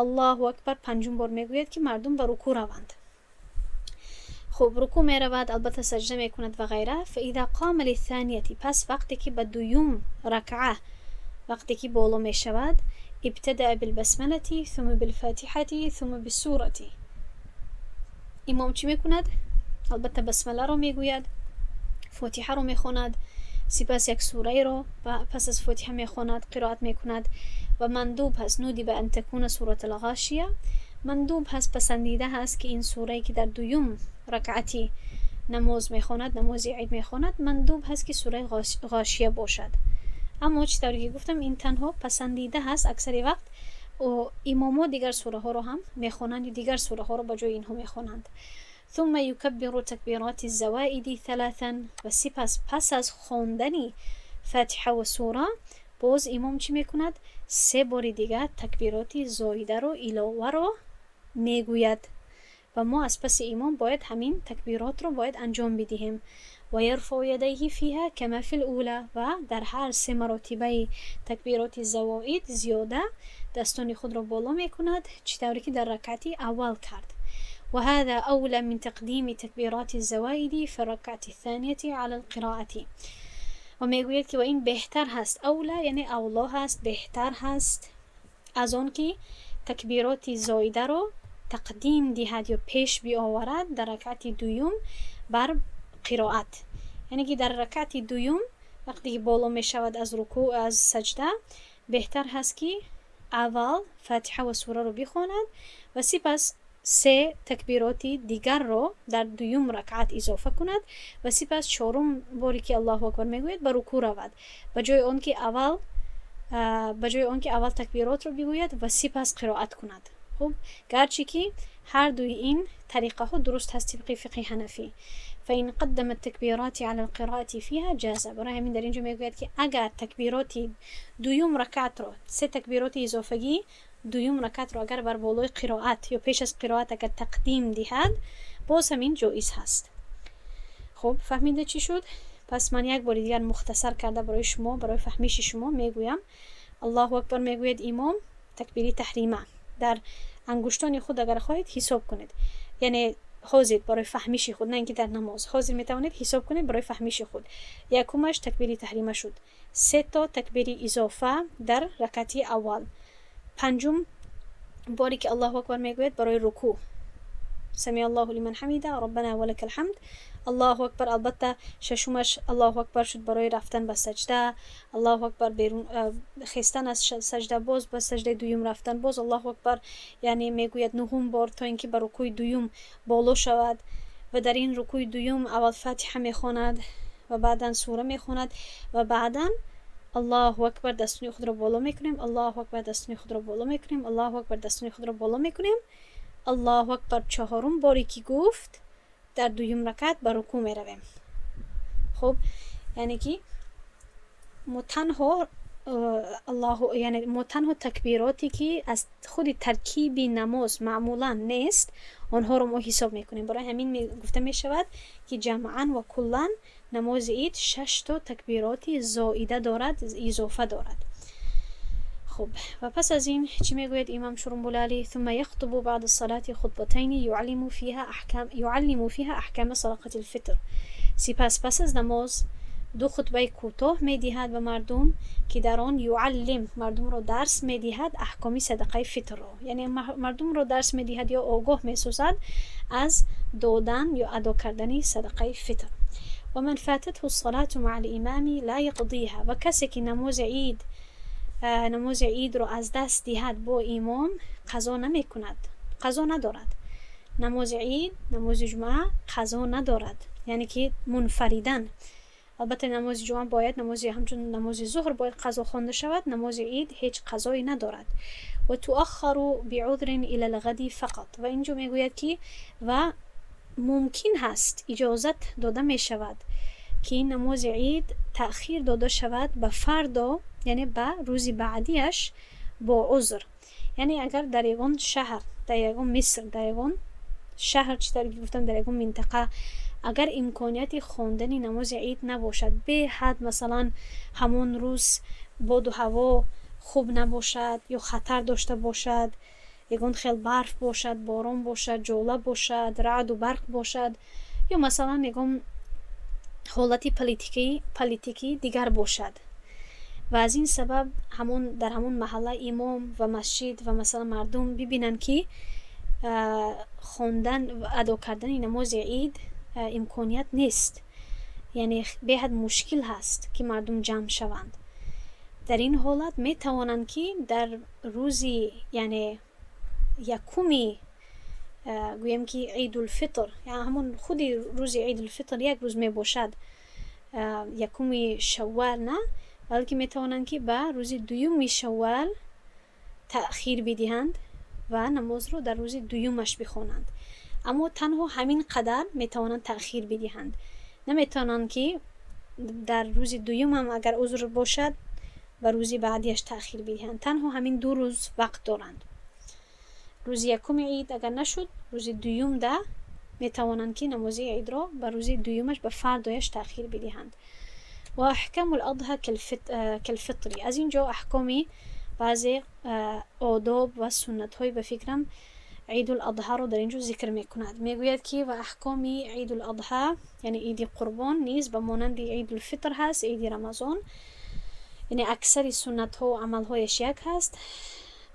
Аллоҳу акбар панҷум бор мегӯяд, ки мардум ба рукӯъ раванд. Хуб, рукӯъ меравад, албатта саҷда мекунад ва ғайра. فإذا قام للثانية, пас вақте ки ба дуюм ракъа вақте ки боло мешавад, ابتدأ بالبسملة ثم بالفاتحة ثم بالسورة. Имом чӣ мекунад? Албатта, басмаларо мегӯяд, фотиҳаро мехонад, сипас як сураеро пас аз фотиҳа мехонад, қироат мекунад. Ва мандуб ҳаст, ندب أن تكون سورة الغاشية, мандуб ҳаст, пасандида ҳаст, ки ин сурае ки дар дуюм ракъати намоз мехонад, намози ид мехонад, мандуб ҳаст, ки сураи Ғошия бошад. Аммо чӣ тавре ки гуфтам, ин танҳо пасандида ҳаст. Аксари вақт имомҳо дигар сураҳоро ҳам мехонанд ё дигар сураҳоро ба ҷои инҳо мехонанд. ثم يكبر تكبيرات الزوائد ثلاثا, ва сипас пас аз хондани фатиҳа ва сура боз имом чӣ мекунад? Се бори дигар такбироти зоидаро, иловаро мегӯяд ва мо аз паси имом бояд ҳамин такбиротро бояд анҷом бидиҳем. ويرفع يديه فيها كما في الأولى, ва дар ҳар се маротибаи такбироти завоид, зиёда, дастони худро боло мекунад, чӣ тавре ки дар ракъати аввал кард. وهذا أولى من تقديم تكبيرات الزوائد في الركعة الثانية على القراءة. و мегӯяд, ки ва ин беҳтар ҳаст, أولى яъне авло ҳаст, беҳтар ҳаст аз он ки такбироти зоидаро тақдим диҳад ё пеш биоварад дар ракъати дуюм бар қироат. Яъне ки дар ракъати дуюм вақте ки боло мешавад аз рукӯъ, аз саҷда, беҳтар ҳаст, ки аввал фатиҳа ва сураро бихонад ва сипас се такбироти дигарро дар дуюм ракъат изофа кунад ва сипас чорум боре ки Аллоҳу акбар мегӯяд, ба рукӯъ равад, ба ҷои он ки аввал такбиротро бигӯяд ва сипас қироат кунад. Хуб, гарчи ки ҳар дуи ин тариқаҳо дуруст ҳаст тибқи фиқҳи ҳанафӣ. فإن قدم التكبيرات على القراءة فيها جاز. Барои ҳамин дар инҷо мегӯяд, ки агар такбироти дуюм ракъатро, се такбироти изофагӣ дуюм ракъатро агар бар болои қироат ё пеш аз қироат агар тақдим диҳад, боз ҳамин ҷоиз ҳаст. Хуб, фаҳмида чӣ шуд? Пас ман як бори дигар мухтасар карда барои шумо, барои фаҳмиши шумо мегӯям. Аллоҳу акбар мегӯяд имом, такбири таҳрима. Дар ангуштони худ агар хоҳед, ҳисоб кунед, яъне ҳозир барои фаҳмиши худ, на ин ки дар намоз, ҳозир метавонед ҳисоб кунед барои фаҳмиши худ. Якумаш такбири таҳрима шуд, се то такбири изофа дар ракъати аввал, панҷум боре ки Аллоҳу акбар мегӯяд барои рукӯъ, سمع الله لمن حمده, ربنا ولك الحمد, Аллоҳу акбар. Албатта, шашумаш Аллоҳу акбар шуд барои рафтан ба саҷда, Аллоҳу акбар, берун хестан аз саҷда, боз ба саҷдаи дуюм рафтан, боз Аллоҳу акбар, яъне мегӯяд нуҳум бор, то ин ки ба рукӯи дуюм боло шавад. Ва дар ин рукӯи дуюм аввал фатиҳа мехонад ва баъдан сура мехонад ва баъдан Аллоҳу акбар, дастони худро боло мекунем, Аллоҳу акбар, дастони худро боло мекунем, Аллоҳу акбар, дастони худро боло мекунем. Аллоҳу акбар чаҳорум боре ки гуфт, дар дуюм ракъат ба рукӯъ меравем. Хуб, яъне ки мо танҳо Аллоҳу, яъне мо танҳо такбироте ки аз худи таркиби намоз маъмулан нест, онҳоро мо ҳисоб мекунем. Барои ҳамин гуфта мешавад, ки ҷамъан ва куллан намози ид шаш то такбироти зоида дорад, изофа дорад. Хуб, ва пас аз ин чӣ мегӯяд имам Шурумбулалӣ? ثم يخطب بعد الصلاة خطبتين يعلم فيها أحكام صدقة الفطر. Сипас пас аз намоз ду хутбаи кӯтоҳ медиҳад ба мардум, ки дар он يعلم, мардумро дарс медиҳад аҳкоми садақаи фитрро, яъне мардумро дарс медиҳад ё огоҳ месозад аз додан ё адо кардани садақаи фитр. ومن فاتته الصلاة مع الإمام لا يقضيها. Ва касе ки намози идро аз даст диҳад бо имом, қазо намекунад, қазо надорад. Намози ид, намози ҷумъа қазо надорад, яъне ки мунфаридан. Албатта, намози ҷумъа бояд намози ҳамчун намози зуҳр бояд қазо хонда шавад, намози ид ҳеҷ қазое надорад. وتؤخر بعذر إلى الغد فقط. Ва инҷо мегӯяд, ки ва мумкин ҳаст, иҷозат дода мешавад, ки намози ид таъхир дода шавад ба фардо, яъне ба рӯзи баъдиаш, бо узр. Яъне агар дар ягон шаҳр, дар ягон Миср, дар ягон шаҳр, чӣ тавре ки гуфтам, дар ягон минтақа агар имконияти хондани намози ид набошад, беҳад, масалан, ҳамон рӯз боду ҳаво хуб набошад ё хатар дошта бошад, ягон хел барф бошад, борон бошад, ҷола бошад, раъду барқ бошад ё, масалан, ягон ҳолати политикӣ дигар бошад ва аз ин сабаб ҳамон дар ҳамон маҳалла имом ва масҷид ва, масалан, мардум бибинанд, ки хондан, адо кардани намози ид имконият нест, яъне беҳад мушкил ҳаст, ки мардум ҷамъ шаванд, дар ин ҳолат метавонанд, ки дар рӯзи, яъне якуми, гӯем ки, Идулфитр, ҳамон худи рӯзи Идулфитр як рӯз мебошад, якуми шаввал на, балки метавонанд, ки ба рӯзи дуюми шаввал таъхир бидиҳанд ва намозро дар рӯзи дуюмаш бихонанд. Аммо танҳо ҳамин қадар метавонанд таъхир бидиҳанд. Наметавонанд, ки дар рӯзи дуюмам агар узр бошад, ба рӯзи баъдиаш таъхир бидиҳанд. Танҳо ҳамин 2 рӯз вақт доранд. Рӯзи якуми ид агар нашуд, рӯзи дуюмда метавонанд, ки намози идро ба рӯзи дуюмаш, ба фардояш таъхир бидиҳанд. وأحكام الأضحى كالفطر. Аз ин ҷо аҳкоми баъзе одоб ва суннатҳои, ба фикрам, Идул Адҳаро дар ин ҷо зикр мекунад. Мегӯяд, ки ва аҳкоми Идул Адҳа, яъне Иди Қурбон, низ ба монанди Идулфитр ҳаст, Иди Рамазон, яъне аксари суннатҳо амалҳояш як ҳаст.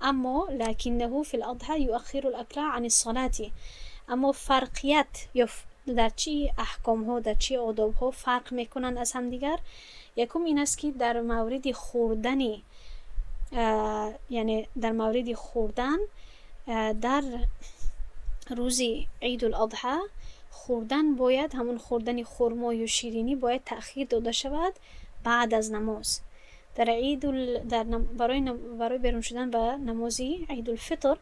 Аммо لكنه في الأضحى يؤخر الأكل عن الصلاة. Аммо фарқият ё дар чӣ аҳкомҳо, дар чӣ одобҳо фарқ мекунанд аз ҳамдигар? Якум ин аст, ки дар мавриди хӯрдани, яъне дар мавриди хӯрдан дар рӯзи Идул Адҳа, хӯрдан бояд, ҳамон хӯрдани хурмо ё ширинӣ бояд таъхир дода шавад баъд аз намоз. Дар идул дар барои берун шудан ба намози Идулфитр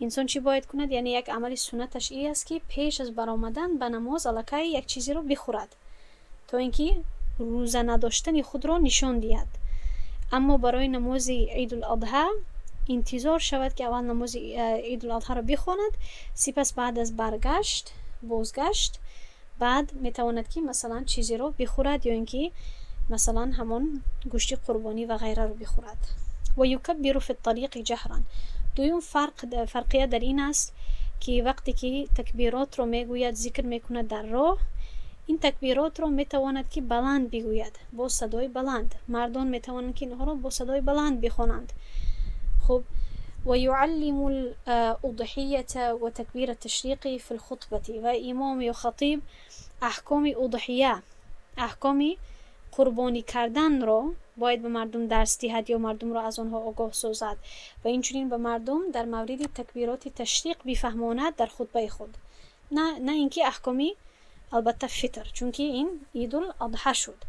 инсон чӣ бояд кунад? Яъне як амали суннаташ ин аст, ки пеш аз баромадан ба намоз аллакай як чизеро бихӯрад, то ин ки рӯза надоштани худро нишон диҳад. Аммо барои намози Идул Адҳа интизор шавад, ки аввал намози Идул Адҳаро бихонад, сипас баъд аз баргашт, бозгашт, баъд метавонад, ки, масалан, чизеро бихӯрад ё ин ки, масалан, ҳамон гӯшти қурбонӣ ва ғайраро бихӯрад. ويكبر في الطريق جهرا. Дуюм фарқ, фарқият дар ин аст, ки вақте ки такбиротро мегӯяд, зикр мекунад дар роҳ, ин такбиротро метавонад, ки баланд бигӯяд, бо садои баланд. Мардон метавонанд, ки инҳоро бо садои баланд бихонанд. Хуб, ويعلم الأضحية وتكبير التشريق في الخطبة. Ва имом ё хатиб аҳкоми удҳия, аҳкоми қурбонӣ карданро бояд ба мардум дарс диҳад ё мардумро аз онҳо огоҳ созад ва инчунин ба мардум дар мавриди такбироти ташриқ бифаҳмонад дар хутбаи худ, на ин ки аҳкоми, албатта, фитр, чунки ин Идул Адҳа шуд.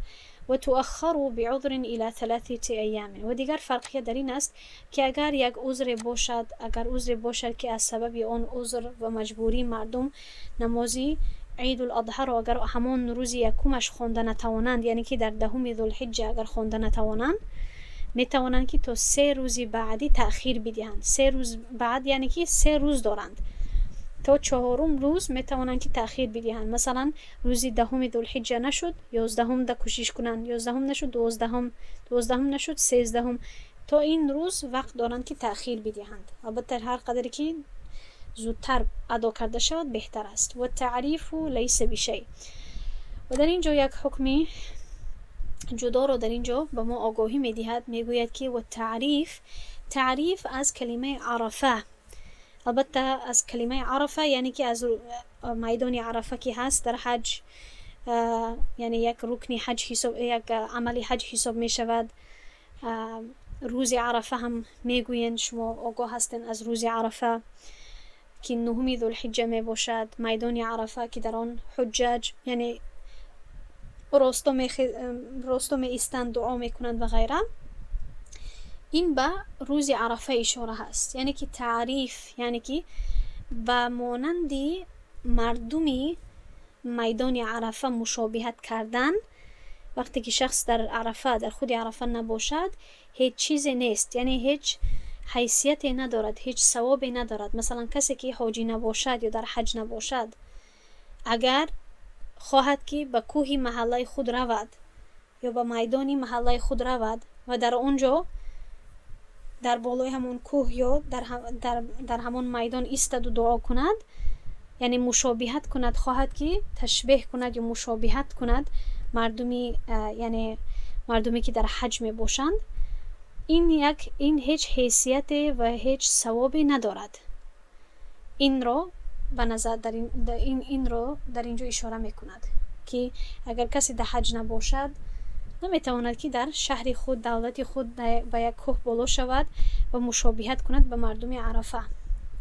وتؤخر بعذر إلى 3 أيام. Ва дигар фарқият дар ин аст, ки агар як узре бошад, агар узре бошад, ки аз сабаби он узр ва маҷбурӣ мардум намози Идул Адҳаро агар ҳамон рӯзи якумаш хонда натавонанд, яъне ки дар 10-уми зулҳиҷҷа агар хонда натавонанд, метавонанд, ки то 3 рӯзи баъдӣ таъхир бидиҳанд. 3 рӯз баъд, яъне ки 3 рӯз доранд, то чорум рӯз метавонанд, ки таъхир бидиҳанд. Масалан, рӯзи 10-уми зулҳиҷҷа нашуд, 11-ум да кӯшиш кунанд, 11-ум нашуд, 12-ум, 12-ум нашуд, 13-ум. То ин рӯз вақт доранд, ки таъхир бидиҳанд. Албатта, ҳар қадаре ки зудтар адо карда шавад, беҳтар аст. والتعريف ليس بشيء. Ва дар ин ҷо як ҳукми ҷудоро дар ин ҷо ба мо огоҳӣ медиҳад. Мегӯяд, ки والتعريف. Таъриф аз калимаи عرف, албатта, аз калимаи арафа, яъне ки аз майдони Арафа, ки ҳаст дар ҳаҷ, яъне як рукни ҳаҷ ҳисоб, як амали ҳаҷ ҳисоб мешавад. Рӯзи Арафа ҳам мегӯянд. Шумо огоҳ ҳастед аз рӯзи Арафа, ки 9-уми зулҳиҷҷа мебошад. Майдони Арафа, ки дар он ҳуҷҷаҷ, яъне Росто меистанд, дуо мекунанд ва ғайра. Ин ба рӯзи Арафа ишора ҳаст, яъне ки таъриф, яъне ки ба монанди мардуми майдони Арафа мушобиҳат кардан. Вақте ки шахс дар Арафа, дар худи Арафа набошад, ҳеҷ чизе нест, яъне ҳеҷ ҳайсияте надорад, ҳеҷ савобе надорад. Масалан, касе ки ҳоҷӣ набошад ё дар ҳаҷ набошад, агар хоҳад, ки ба кӯҳи маҳаллаи худ равад ё ба майдони маҳаллаи худ равад ва дар он ҷо, дар болои ҳамон кӯҳ ё дар ҳамон майдон истаду дуо кунад, яъне мушобиҳат кунад, хоҳад, ки ташбеҳ кунад ё мушобиҳат кунад мардуми, яъне мардуме, ки дар ҳаҷ мебошанд, ин ҳеҷ ҳайсияте ва ҳеҷ савобе надорад. Инро ба назар дар ин, инро дар ин ҷо ишора мекунад, ки агар касе дар ҳаҷ набошад, наметавонад, ки дар шаҳри худ, давлати худ ба як кӯҳ боло шавад ва мушобиҳат кунад ба мардуми Арафа.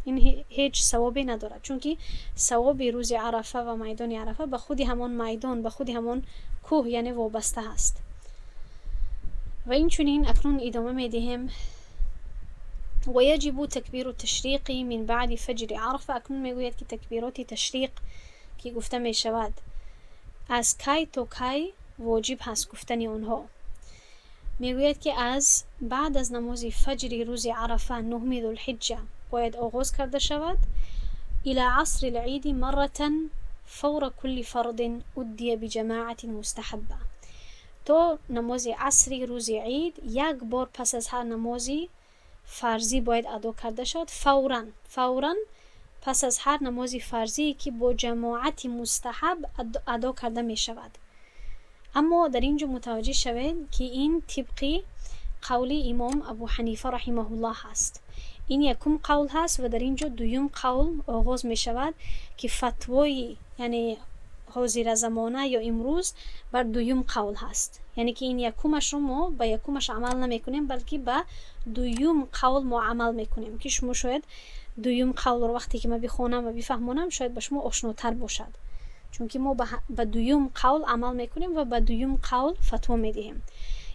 Ин ҳеҷ савобе надорад, чунки савоби рӯзи Арафа ва майдони Арафа ба худи ҳамон майдон, ба худи ҳамон кӯҳ, яъне вобаста ҳаст. Ва инчунин акнун идома медиҳем. ويجب تكبير التشريق من بعد فجر عرفة. Акнун мегӯяд, ки такбироти ташриқ, ки гуфта мешавад, аз кай то кай воҷиб ҳаст гуфтани онҳо? Мегӯяд, ки аз баъд аз намози фаҷри рӯзи Арафа, 9-уми Зулҳиҷҷа, бояд оғоз карда шавад. إلى عصر العيد مرة فور كل فرض أدي بجماعة مستحبة. То намози асри рӯзи ид як бор пас аз ҳар намози фарзӣ бояд адо карда шавад, фавран, фавран пас аз ҳар намози фарзие, ки бо ҷамоати мустаҳаб адо карда мешавад. Аммо дар ин ҷо мутаваҷҷеҳ шавед, ки ин тибқи қавли имом Абу Ҳанифа раҳимаҳуллоҳ ҳаст. Ин якум қавл ҳаст ва дар ин ҷо дуюм қавл оғоз мешавад, ки фатвои, яъне ҳозиразамона ё имрӯз бар дуюм қавл ҳаст. Яъне ки ин якумашро мо ба якумаш амал намекунем, балки ба дуюм қавл мо амал мекунем, ки шумо шояд дуюм қавлро вақте ки ман бихонам ва бифаҳмонам, шояд ба шумо ошнотар бошад, чунки мо ба дуюм қавл амал мекунем ва ба дуюм қавл фатво медиҳем.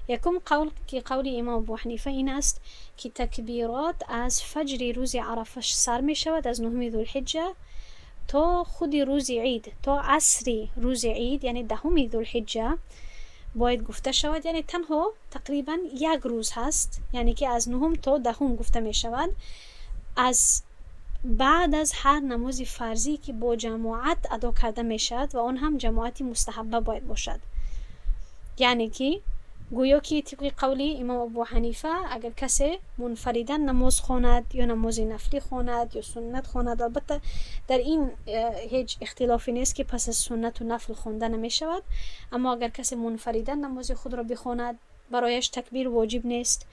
Якум қавл, ки қавли имом Абу Ҳанифа, ин аст, ки такбирот аз фаҷри рӯзи Арафа сар мешавад, аз 9-уми Зулҳиҷҷа, то худи рӯзи ид, то асри рӯзи ид, яъне 10-уми Зулҳиҷҷа бояд гуфта шавад. Яъне танҳо тақрибан як рӯз ҳаст, яъне ки аз 9-ум то 10-ум гуфта мешавад, аз баъд аз ҳар намози фарзӣ, ки бо ҷамоат адо карда мешавад, ва он ҳам ҷамоати мустаҳабба бояд бошад. Яъне ки гӯё ки тибқи қавли имом Абу Ҳанифа, агар касе мунфаридан намоз хонад ё намози нафлӣ хонад ё суннат хонад, албатта, дар ин ҳеҷ ихтилофе нест, ки пас аз суннату нафл хонда намешавад, аммо агар касе мунфаридан намози худро бихонад, барояш такбир воҷиб нест.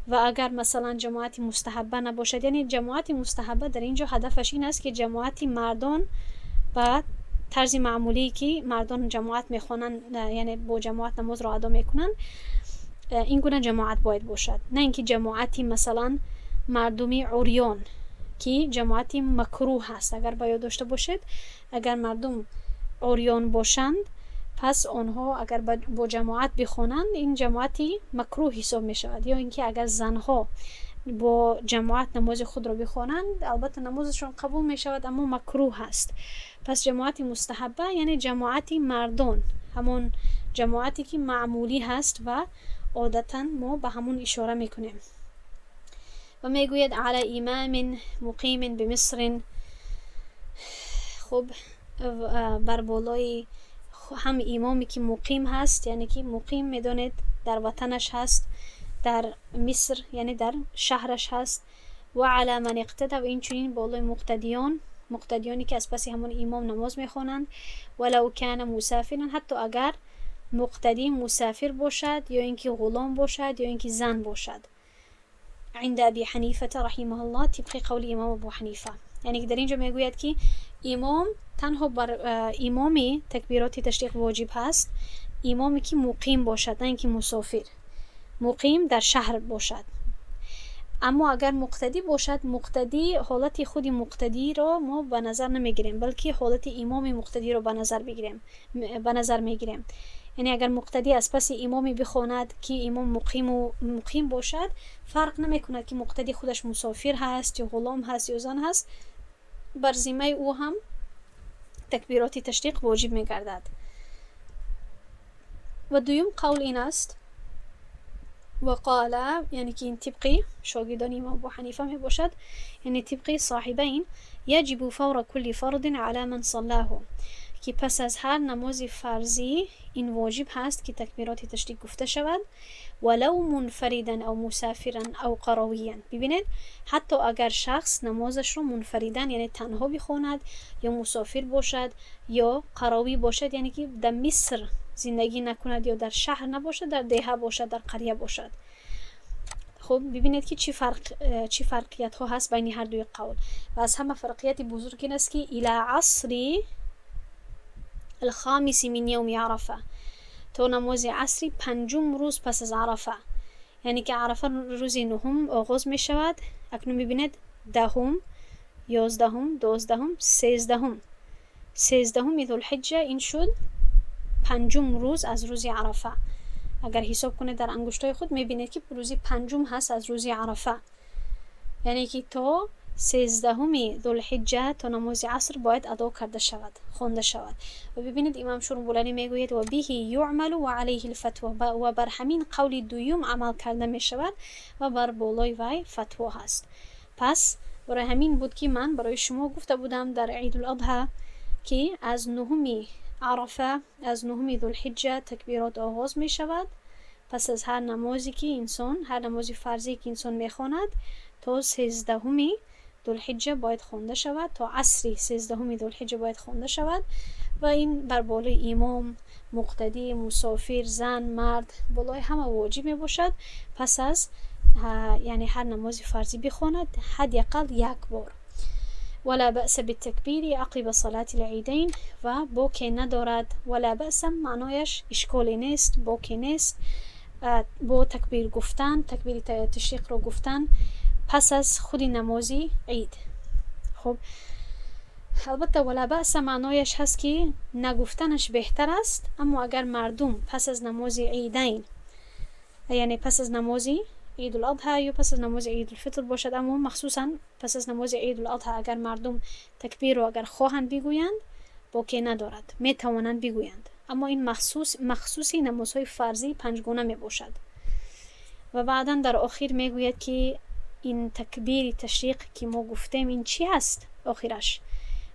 Ва агар, масалан, ҷамоати мустаҳабба набошад, яъне ҷамоати мустаҳабба дар ин ҷо ҳадафаш ин аст, ки ҷамоати мардон ба тарзи маъмулие, ки мардон ҷамоат мехонанд, яъне бо ҷамоат намозро адо мекунанд, ин гуна ҷамоат бояд бошад, на ин ки ҷамоати, масалан, мардуми урён, ки ҷамоати макрӯҳ ҳаст. Агар ба ёд дошта бошед, агар мардум урён бошанд, пас онҳо агар бо ҷамоат бихонанд, ин ҷамоати макрӯҳ ҳисоб мешавад. Ё ин ки агар занҳо бо ҷамоат намози худро бихонанд, албатта, намозашон қабул мешавад, аммо макрӯҳ ҳаст. Пас ҷамоати мустаҳабба, яъне ҷамоати мардон, ҳамон ҷамоате, ки маъмулӣ ҳаст ва одатан мо ба ҳамон ишора мекунем. Ва мегӯяд: على إمام مقيم بمصر. Хуб, бар болои ҳам имоме, ки муқим ҳаст, яъне ки муқим, медонед, дар ватанаш ҳаст, дар Миср, яъне дар шаҳраш ҳаст. وعلى من اقتدى. Ва инчунин болои муқтадиён, муқтадиёне, ки аз паси ҳамон имом намоз мехонанд. ولو كان مسافرا. Ҳатто агар муқтадӣ мусафир бошад, ё ин ки ғулом бошад, ё ин ки зан бошад. عند أبي حنيفة رحمه الله. Тибқи қавли имом Абу Ҳанифа. Яъне ки дар ин ҷо мегӯяд, ки имом танҳо бар имоми такбироти ташриқ воҷиб ҳаст, имоме, ки муқим бошад, на ин ки мусофир, муқим дар шаҳр бошад. Аммо агар муқтадӣ бошад, муқтадӣ, ҳолати худи муқтадиро мо ба назар намегирем, балки ҳолати имоми муқтадиро ба назар мегирем. Яъне агар муқтадӣ аз паси имоме бихонад, ки имом муқим бошад, фарқ намекунад, ки муқтадӣ худаш мусофир ҳаст ё ғулом ҳаст ё зан ҳаст, бар зиммаи ӯ ҳам такбироти ташриқ воҷиб мегардад. Ва дуюм қавл ин аст, وقال, яъне ки ин тибқи шогирдони имом Абу Ҳанифа мебошад, яъне тибқи Соҳибайн, يجب فور كل فرض على من صلاه, ки пас аз ҳар намози фарзӣ ин воҷиб ҳаст, ки такбироти ташриқ гуфта шавад, ولو منفردا أو مسافرا أو قرويا. Бибинед, ҳатто агар шахс намозашро منفردا, яъне танҳо бихонад, ё мусофир бошад, ё қаровӣ бошад, яъне ки дар Миср зиндагӣ накунад ё дар шаҳр набошад, дар деҳа бошад, дар қария бошад. Хуб, бибинед, ки чӣ фарқиятҳо ҳаст байни ҳар дуи қавл. Ва аз ҳама фарқияти бузург ин аст, ки إلى عصر الخامس من يوم عرفة, то намози асри панҷум рӯз пас аз Арафа, яъне ки Арафа рӯзи нуҳум оғоз мешавад. Акнун бибинед: 10-ум, 11-ум, 12-ум, 13-ум, 13-уми Зулҳиҷҷа, ин шуд панҷум рӯз аз рӯзи Арафа. Агар ҳисоб кунед дар ангуштҳои худ, мебинед, ки рӯзи панҷум ҳаст аз рӯзи Арафа, яъне ки то 13-уми Зулҳиҷҷа, то намози аср бояд адо карда шавад, хонда шавад. Ва бибинед, имом Шурбулалӣ мегӯяд: وبه يعمل وعليه الفتوى. Ва бар ҳамин қавли дуюм амал карда мешавад ва бар болои вай фатво ҳаст. Пас барои ҳамин буд, ки ман барои шумо гуфта будам дар Идуладҳа, ки аз нуҳуми Арафа, аз нуҳуми Зулҳиҷҷа такбирот оғоз мешавад. Пас аз ҳар намозе ки инсон, ҳар намози фарзие ки инсон мехонад, то 13-уми Зулҳиҷҷа бояд хонда шавад, то асри 13-уми Зулҳиҷҷа бояд хонда шавад. Ва ин бар болои имом, муқтадӣ, мусофир, зан, мард, болои ҳама воҷиб мебошад, пас аз, яъне, ҳар намози фарзӣ бихонад ҳадди ақал як бор. ولا بأس بالتكبير عقب صلاة العيدين. Ва боке надорад, ولا بأس маънояш ишколе нест, боке нест бо такбир гуфтан, такбири ташриқро гуфтан пас аз худи намози ид. Хуб, албатта, ولا بأس маънояш ҳаст, ки нагуфтанаш беҳтар аст. Аммо агар мардум пас аз намози Идайн, яъне пас аз намози Идуладҳа ё пас аз намози Идулфитр бошад, аммо махсусан пас аз намози Идуладҳа, агар мардум такбирро агар хоҳанд бигӯянд, боке надорад, метавонанд бигӯянд. Аммо ин махсуси намозҳои фарзии панҷгона мебошад. Ва баъдан дар охир мегӯяд, ки ин такбири ташриқ, ки мо гуфтем, ин чӣ ҳаст? Охираш: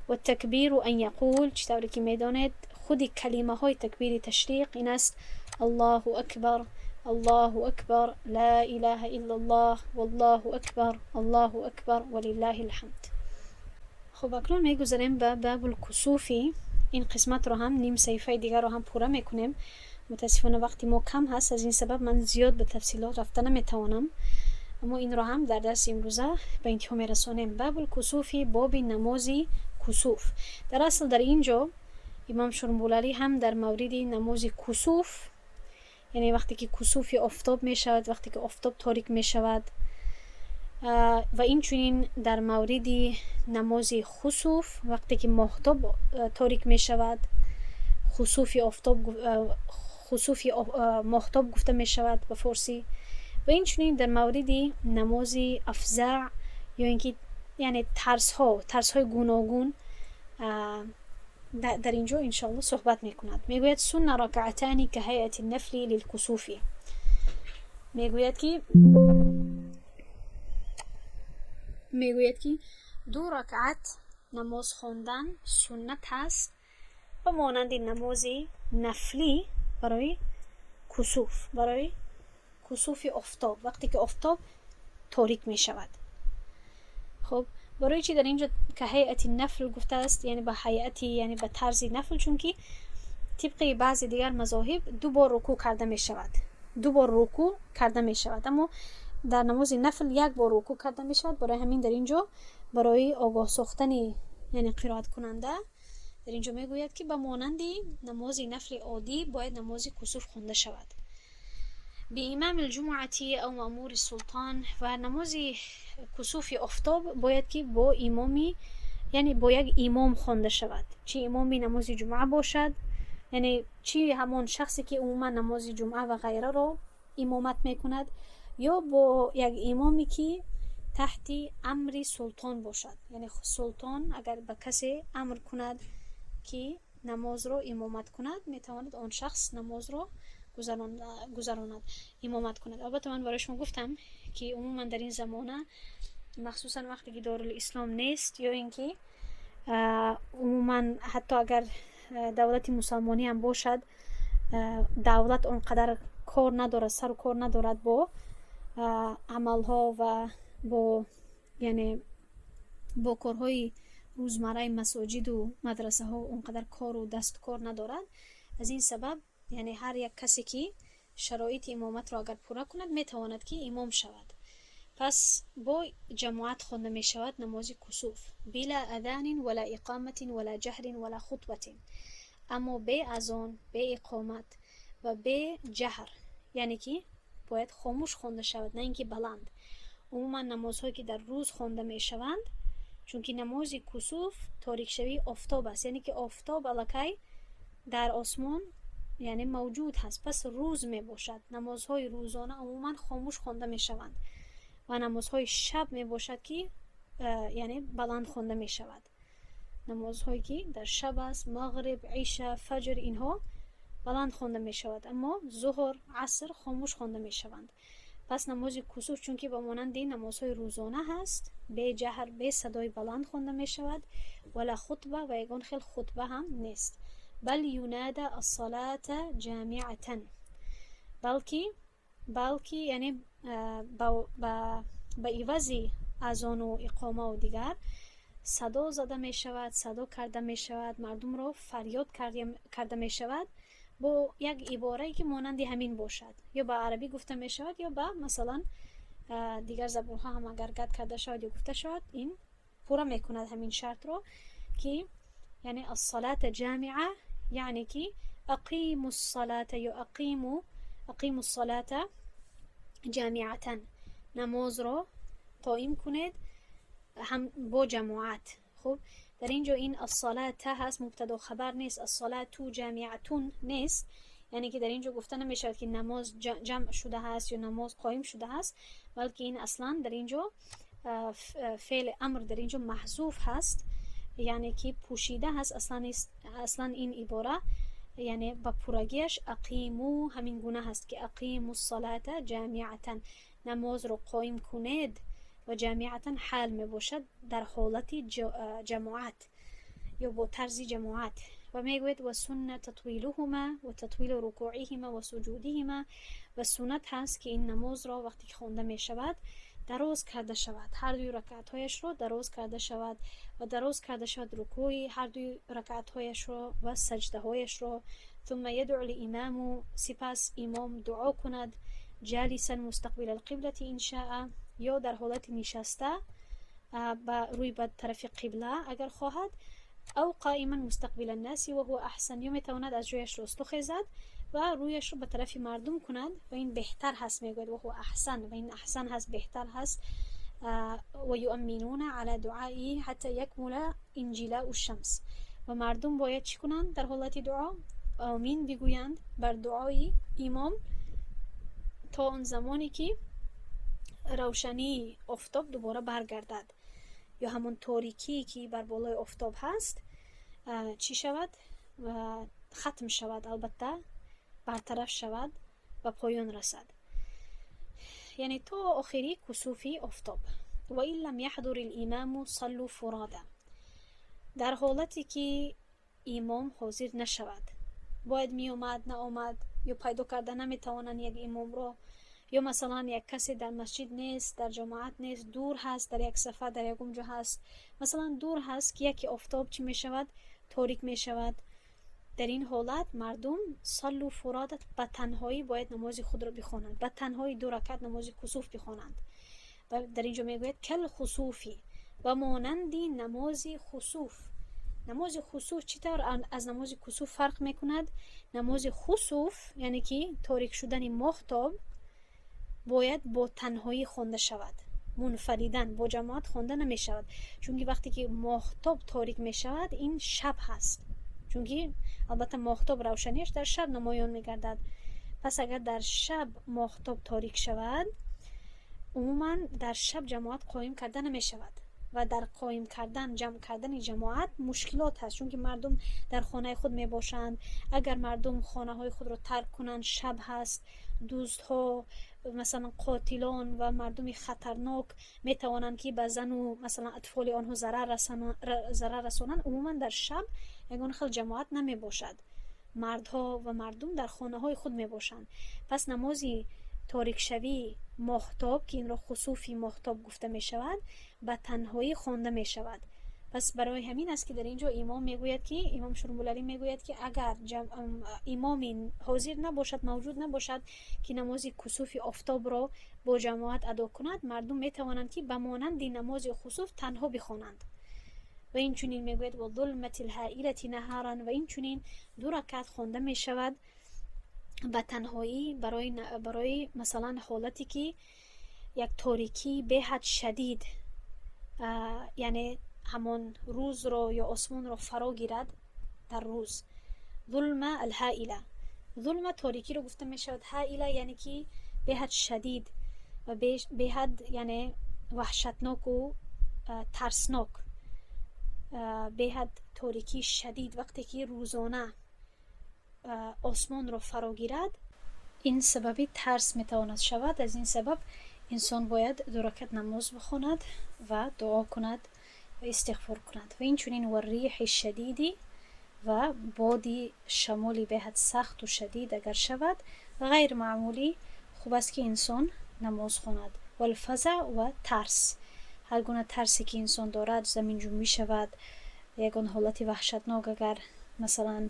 والتكبير أن يقول. Чӣ тавре ки медонед, худи калимаҳои такбири ташриқ ин аст: الله أكبر، الله أكبر، لا إله إلا الله، والله أكبر، الله أكبر، ولله الحمد. Хуб, акнун мегузарем ба باب الكسوف. Ин қисматро ҳам, ним саҳифаи дигарро ҳам пурра мекунем. Мутаассифона, вақти мо кам ҳаст, аз ин сабаб ман зиёд ба тафсилот рафта наметавонам, аммо инро ҳам дар дарси имрӯза ба интиҳо мерасонем. باب الكسوف, боби намози кусуф. Дар асл дар ин ҷо имом Шурмбулалӣ ҳам дар мавриди намози кусуф, яъне вақте ки кусуфи офтоб мешавад, вақте ки офтоб торик мешавад, ва инчунин дар мавриди намози хусуф, вақте ки моҳтоб торик мешавад, хусуфи офтоб, хусуфи моҳтоб гуфта мешавад ба форсӣ, ва инчунин дар мавриди намози афзаъ, ё ин ки, яъне, тарсҳо, тарсҳои гуногун дар ин ҷо иншоалло суҳбат мекунад. Мегӯяд: سن ركعتان كهيئة النفل للكسوف. Мегӯяд, ки ду ракъат намоз хондан суннат ҳаст ба монанди намози нафлӣ барои кусуф, барои кусуфи офтоб, вақте ки офтоб торик мешавад. Хуб, барои чӣ дар ин ҷо كهيئة النفل гуфтааст, яъне ба ҳайати, яъне ба тарзи нафл? Чунки тибқи баъзе дигар мазоҳиб ду бор рукӯъ карда мешавад, ду бор рукӯъ карда мешавад, аммо дар намози нафл як бор рукӯъ карда мешавад. Барои ҳамин дар ин ҷо барои огоҳ сохтани, яъне, қироаткунанда дар ин ҷо мегӯяд, ки ба монанди намози нафли оддӣ бояд намози кусуф хонда шавад. بإمام الجمعة أو مأمور السلطان. Ва намози кусуфи офтоб бояд ки бо имоми, яъне бо як имом хонда шавад, чӣ имоми намози ҷумъа бошад, яъне Яъне чӣ ҳамон шахсе, ки умуман намози ҷумъа ва ғайраро имомат мекунад, ё бо як имоме, ки таҳти амри султон бошад. Яъне султон агар ба касе амр кунад, ки намозро имомат кунад, метавонад он шахс намозро гузаронад, имомат кунад. Албатта, ман барои шумо гуфтам, ки умуман дар ин замона, махсусан вақте ки Дорулислом нест ё ин ки умуман ҳатто агар давлати мусалмонӣ ҳам бошад, давлат он қадар кор надорад, сару кор надорад бо амалҳо ва бо, яъне, бо корҳои рӯзмарраи масоҷиду мадрасаҳо он қадар кору дасту кор надорад. Аз ин сабаб, яъне, ҳар як касе, ки шароити имоматро агар пурра кунад, метавонад, ки имом шавад. Пас бо ҷамоат хонда мешавад намози кусуф. بلا أذان ولا إقامة ولا جهر ولا خطبة. Аммо бе азон, бе иқомат ва бе ҷаҳр, яъне ки бояд хомӯш хонда шавад, на ин ки баланд. Умуман намозҳое, ки дар рӯз хонда мешаванд, чунки намози кусуф торикшавии офтоб аст, яъне ки офтоб аллакай дар осмон, яъне, мавҷуд ҳаст, пас рӯз мебошад. Намозҳои рӯзона умуман хомӯш хонда мешаванд ва намозҳои шаб мебошад, ки яъне баланд хонда мешавад. Намозҳое, ки дар шаб аст, мағриб, иша, фаҷр, инҳо баланд хонда мешавад, аммо зуҳр, аср хомӯш хонда мешаванд. Пас намози кусуф, чунки ба монанди намозҳои рӯзона ҳаст, бе ҷаҳр, бе садои баланд хонда мешавад. ولا خطبة ва ягон хел хутба ҳам нест. بل ينادى الصلاة جامعة. Балки, яъне, ба ивази азону иқомаву дигар садо зада мешавад, садо карда мешавад, мардумро фарёд карда мешавад бо як иборае, ки монанди ҳамин бошад. Ё ба арабӣ гуфта мешавад, ё ба, масалан, дигар забонҳо ҳам агар гап карда шавад ё гуфта шавад, ин пурра мекунад ҳамин шартро, ки яъне الصلاة جامعة, яъне ки أقيموا الصلاة ё أقيموا الصلاة جامعة, намозро қоим кунед ҳам бо ҷамоат. Хуб, дар ин ҷо ин الصلاة ҳаст, мубтадо хабар нест, الصلاة جامعة нест, яъне ки дар ин ҷо гуфта намешавад, ки намоз ҷамъ шуда ҳаст ё намоз қоим шуда ҳаст, балки ин аслан дар ин ҷо феъли амр дар ин ҷо маҳзуф ҳаст, яъне ки пӯшида ҳаст. Аслан ин ибора, яъне, ба пуррагиаш أقيموا ҳамин гуна ҳаст, ки أقيموا الصلاة جامعة, намозро қоим кунед ва جامعة ҳал мебошад, дар ҳолати ҷамоат ё бо тарзи ҷамоат. Ва мегӯяд: وسن تطويلهما وتطويل ركوعهما وسجودهما. Ва суннат ҳаст, ки ин намозро вақте ки хонда мешавад, дароз карда шавад, ҳардуи ракъатҳояшро дароз карда шавад ва дароз карда шавад рукӯи ҳардуи ракъатҳояшро ва саҷдаҳояшро. ثم يدعو الإمام. Сипас имом дуо кунад. جالسا مستقبل القبلة إن شاء. Ё дар ҳолати нишаста ба рӯй ба тарафи қибла, агар хоҳад. أو قائما مستقبل الناس وهو أحسن. Ё метавонад аз ҷояш росту хезад ва рӯяшро ба тарафи мардум кунад ва ин беҳтар ҳаст, мегӯяд. وهو أحسن, ва ин أحسن ҳаст, беҳтар ҳаст. ويؤمنون على دعائه حتى يكمل انجلاء الشمس. Ва мардум бояд чӣ кунанд дар ҳолати дуо? Омин бигӯянд бар дуои имом то он замоне, ки равшании офтоб дубора баргардад ё ҳамон торикие, ки бар болои офтоб ҳаст, чӣ шавад? Хатм шавад, албатта, бартараф шавад, ба поён расад, яъне то охири кусуфи офтоб. وإن لم يحضر الإمام صلوا فرادى. Дар ҳолате, ки имом ҳозир нашавад, бояд меомад, наомад ё пайдо карда наметавонанд як имомро, ё, масалан, як касе дар масҷид нест, дар ҷамоат нест, дур ҳаст, дар як сафар, дар ягон ҷо ҳаст, масалан, дур ҳаст, ки яке офтоб чӣ мешавад? Торик мешавад. Дар ин ҳолат мардум صلوا فرادى, ба танҳоӣ бояд намози худро бихонанд, ба танҳои ду ракат намози кусуф бихонанд. Дар ин ҷо мегӯяд: كالخسوف, ба монанди намози хусуф. Намози хусуф чӣ тавр аз намози кусуф фарқ мекунад? Намози хусуф, яъне ки торик шудани моҳтоб, бояд бо танҳоӣ хонда шавад, منفردا, бо ҷамоат хонда намешавад, чунки вақте ки моҳтоб торик мешавад, ин шаб ҳаст. Чунки Чунки албатта моҳтоб равшанияш дар шаб намоён мегардад. Пас агар дар шаб моҳтоб торик шавад, умуман дар шаб ҷамоат қоим карда намешавад ва дар қоим кардан, ҷамъ кардани ҷамоат мушкилот ҳаст, чунки мардум дар хонаи худ мебошанд. Агар мардум хонаҳои худро тарк кунанд, шаб ҳаст, дуздҳо, масалан, қотилон ва мардуми хатарнок метавонанд, ки ба зану, масалан, атфоли онҳо зарар расонанд. Умуман дар шаб ягон хел ҷамоат намебошад, мардҳо ва мардум дар хонаҳои худ мебошанд. Пас намози торикшавии моҳтоб, ки инро хусуфи моҳтоб гуфта мешавад, ба танҳоӣ хонда мешавад. Пас барои ҳамин аст, ки дар ин ҷо имом мегӯяд, ки имом Шурмулалӣ мегӯяд, ки агар имоми ҳозир набошад, мавҷуд набошад, ки намози кусуфи офтобро бо ҷамоат адо кунад, мардум метавонанд, ки ба монанди намози хусуф танҳо бихонанд. Ва инчунин мегӯяд: والظلمة الهائلة نهارا. Ва инчунин ду ракат хонда мешавад ба танҳоӣ барои, масалан, ҳолате, ки як торикии беҳад шадид, яъне ҳамон рӯзро ё осмонро фаро гирад дар рӯз. ظلمة الهائلة. ظلمة торикиро гуфта мешавад, هائلة яъне ки беҳад шадид ва беҳад, яъне ваҳшатноку тарснок, беҳад торикии шадид вақте ки рӯзона осмонро фаро гирад, ин сабаби тарс метавонад шавад. Аз ин сабаб инсон бояд ду ракат намоз бихонад ва дуо кунад ва истиғфор кунад. Ва инчунин والريح الشديد. Ва боди шамоли беҳад сахту шадид агар шавад, ғайрмаъмулӣ, хуб аст, ки инсон намоз хонад. والفزع. Ва тарс, ҳар гуна тарсе, ки инсон дорад, заминҷунбӣ шавад, ягон ҳолати ваҳшатнок агар, масалан,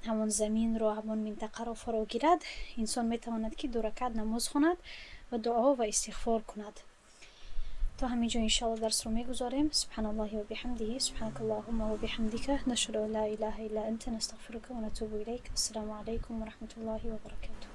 ҳамон заминро, ҳамон минтақаро фаро гирад, инсон метавонад, ки ду ракат намоз хонад ва дуо ва истиғфор кунад. То ҳамин ҷо, иншоалло, дарсро мегузорем. سبحان الله وبحمده، سبحانك اللهم وبحمدك، نشهد أن لا إله إلا أنت، نستغفرك ونتوب إليك. السلام عليكم ورحمة الله وبركاته.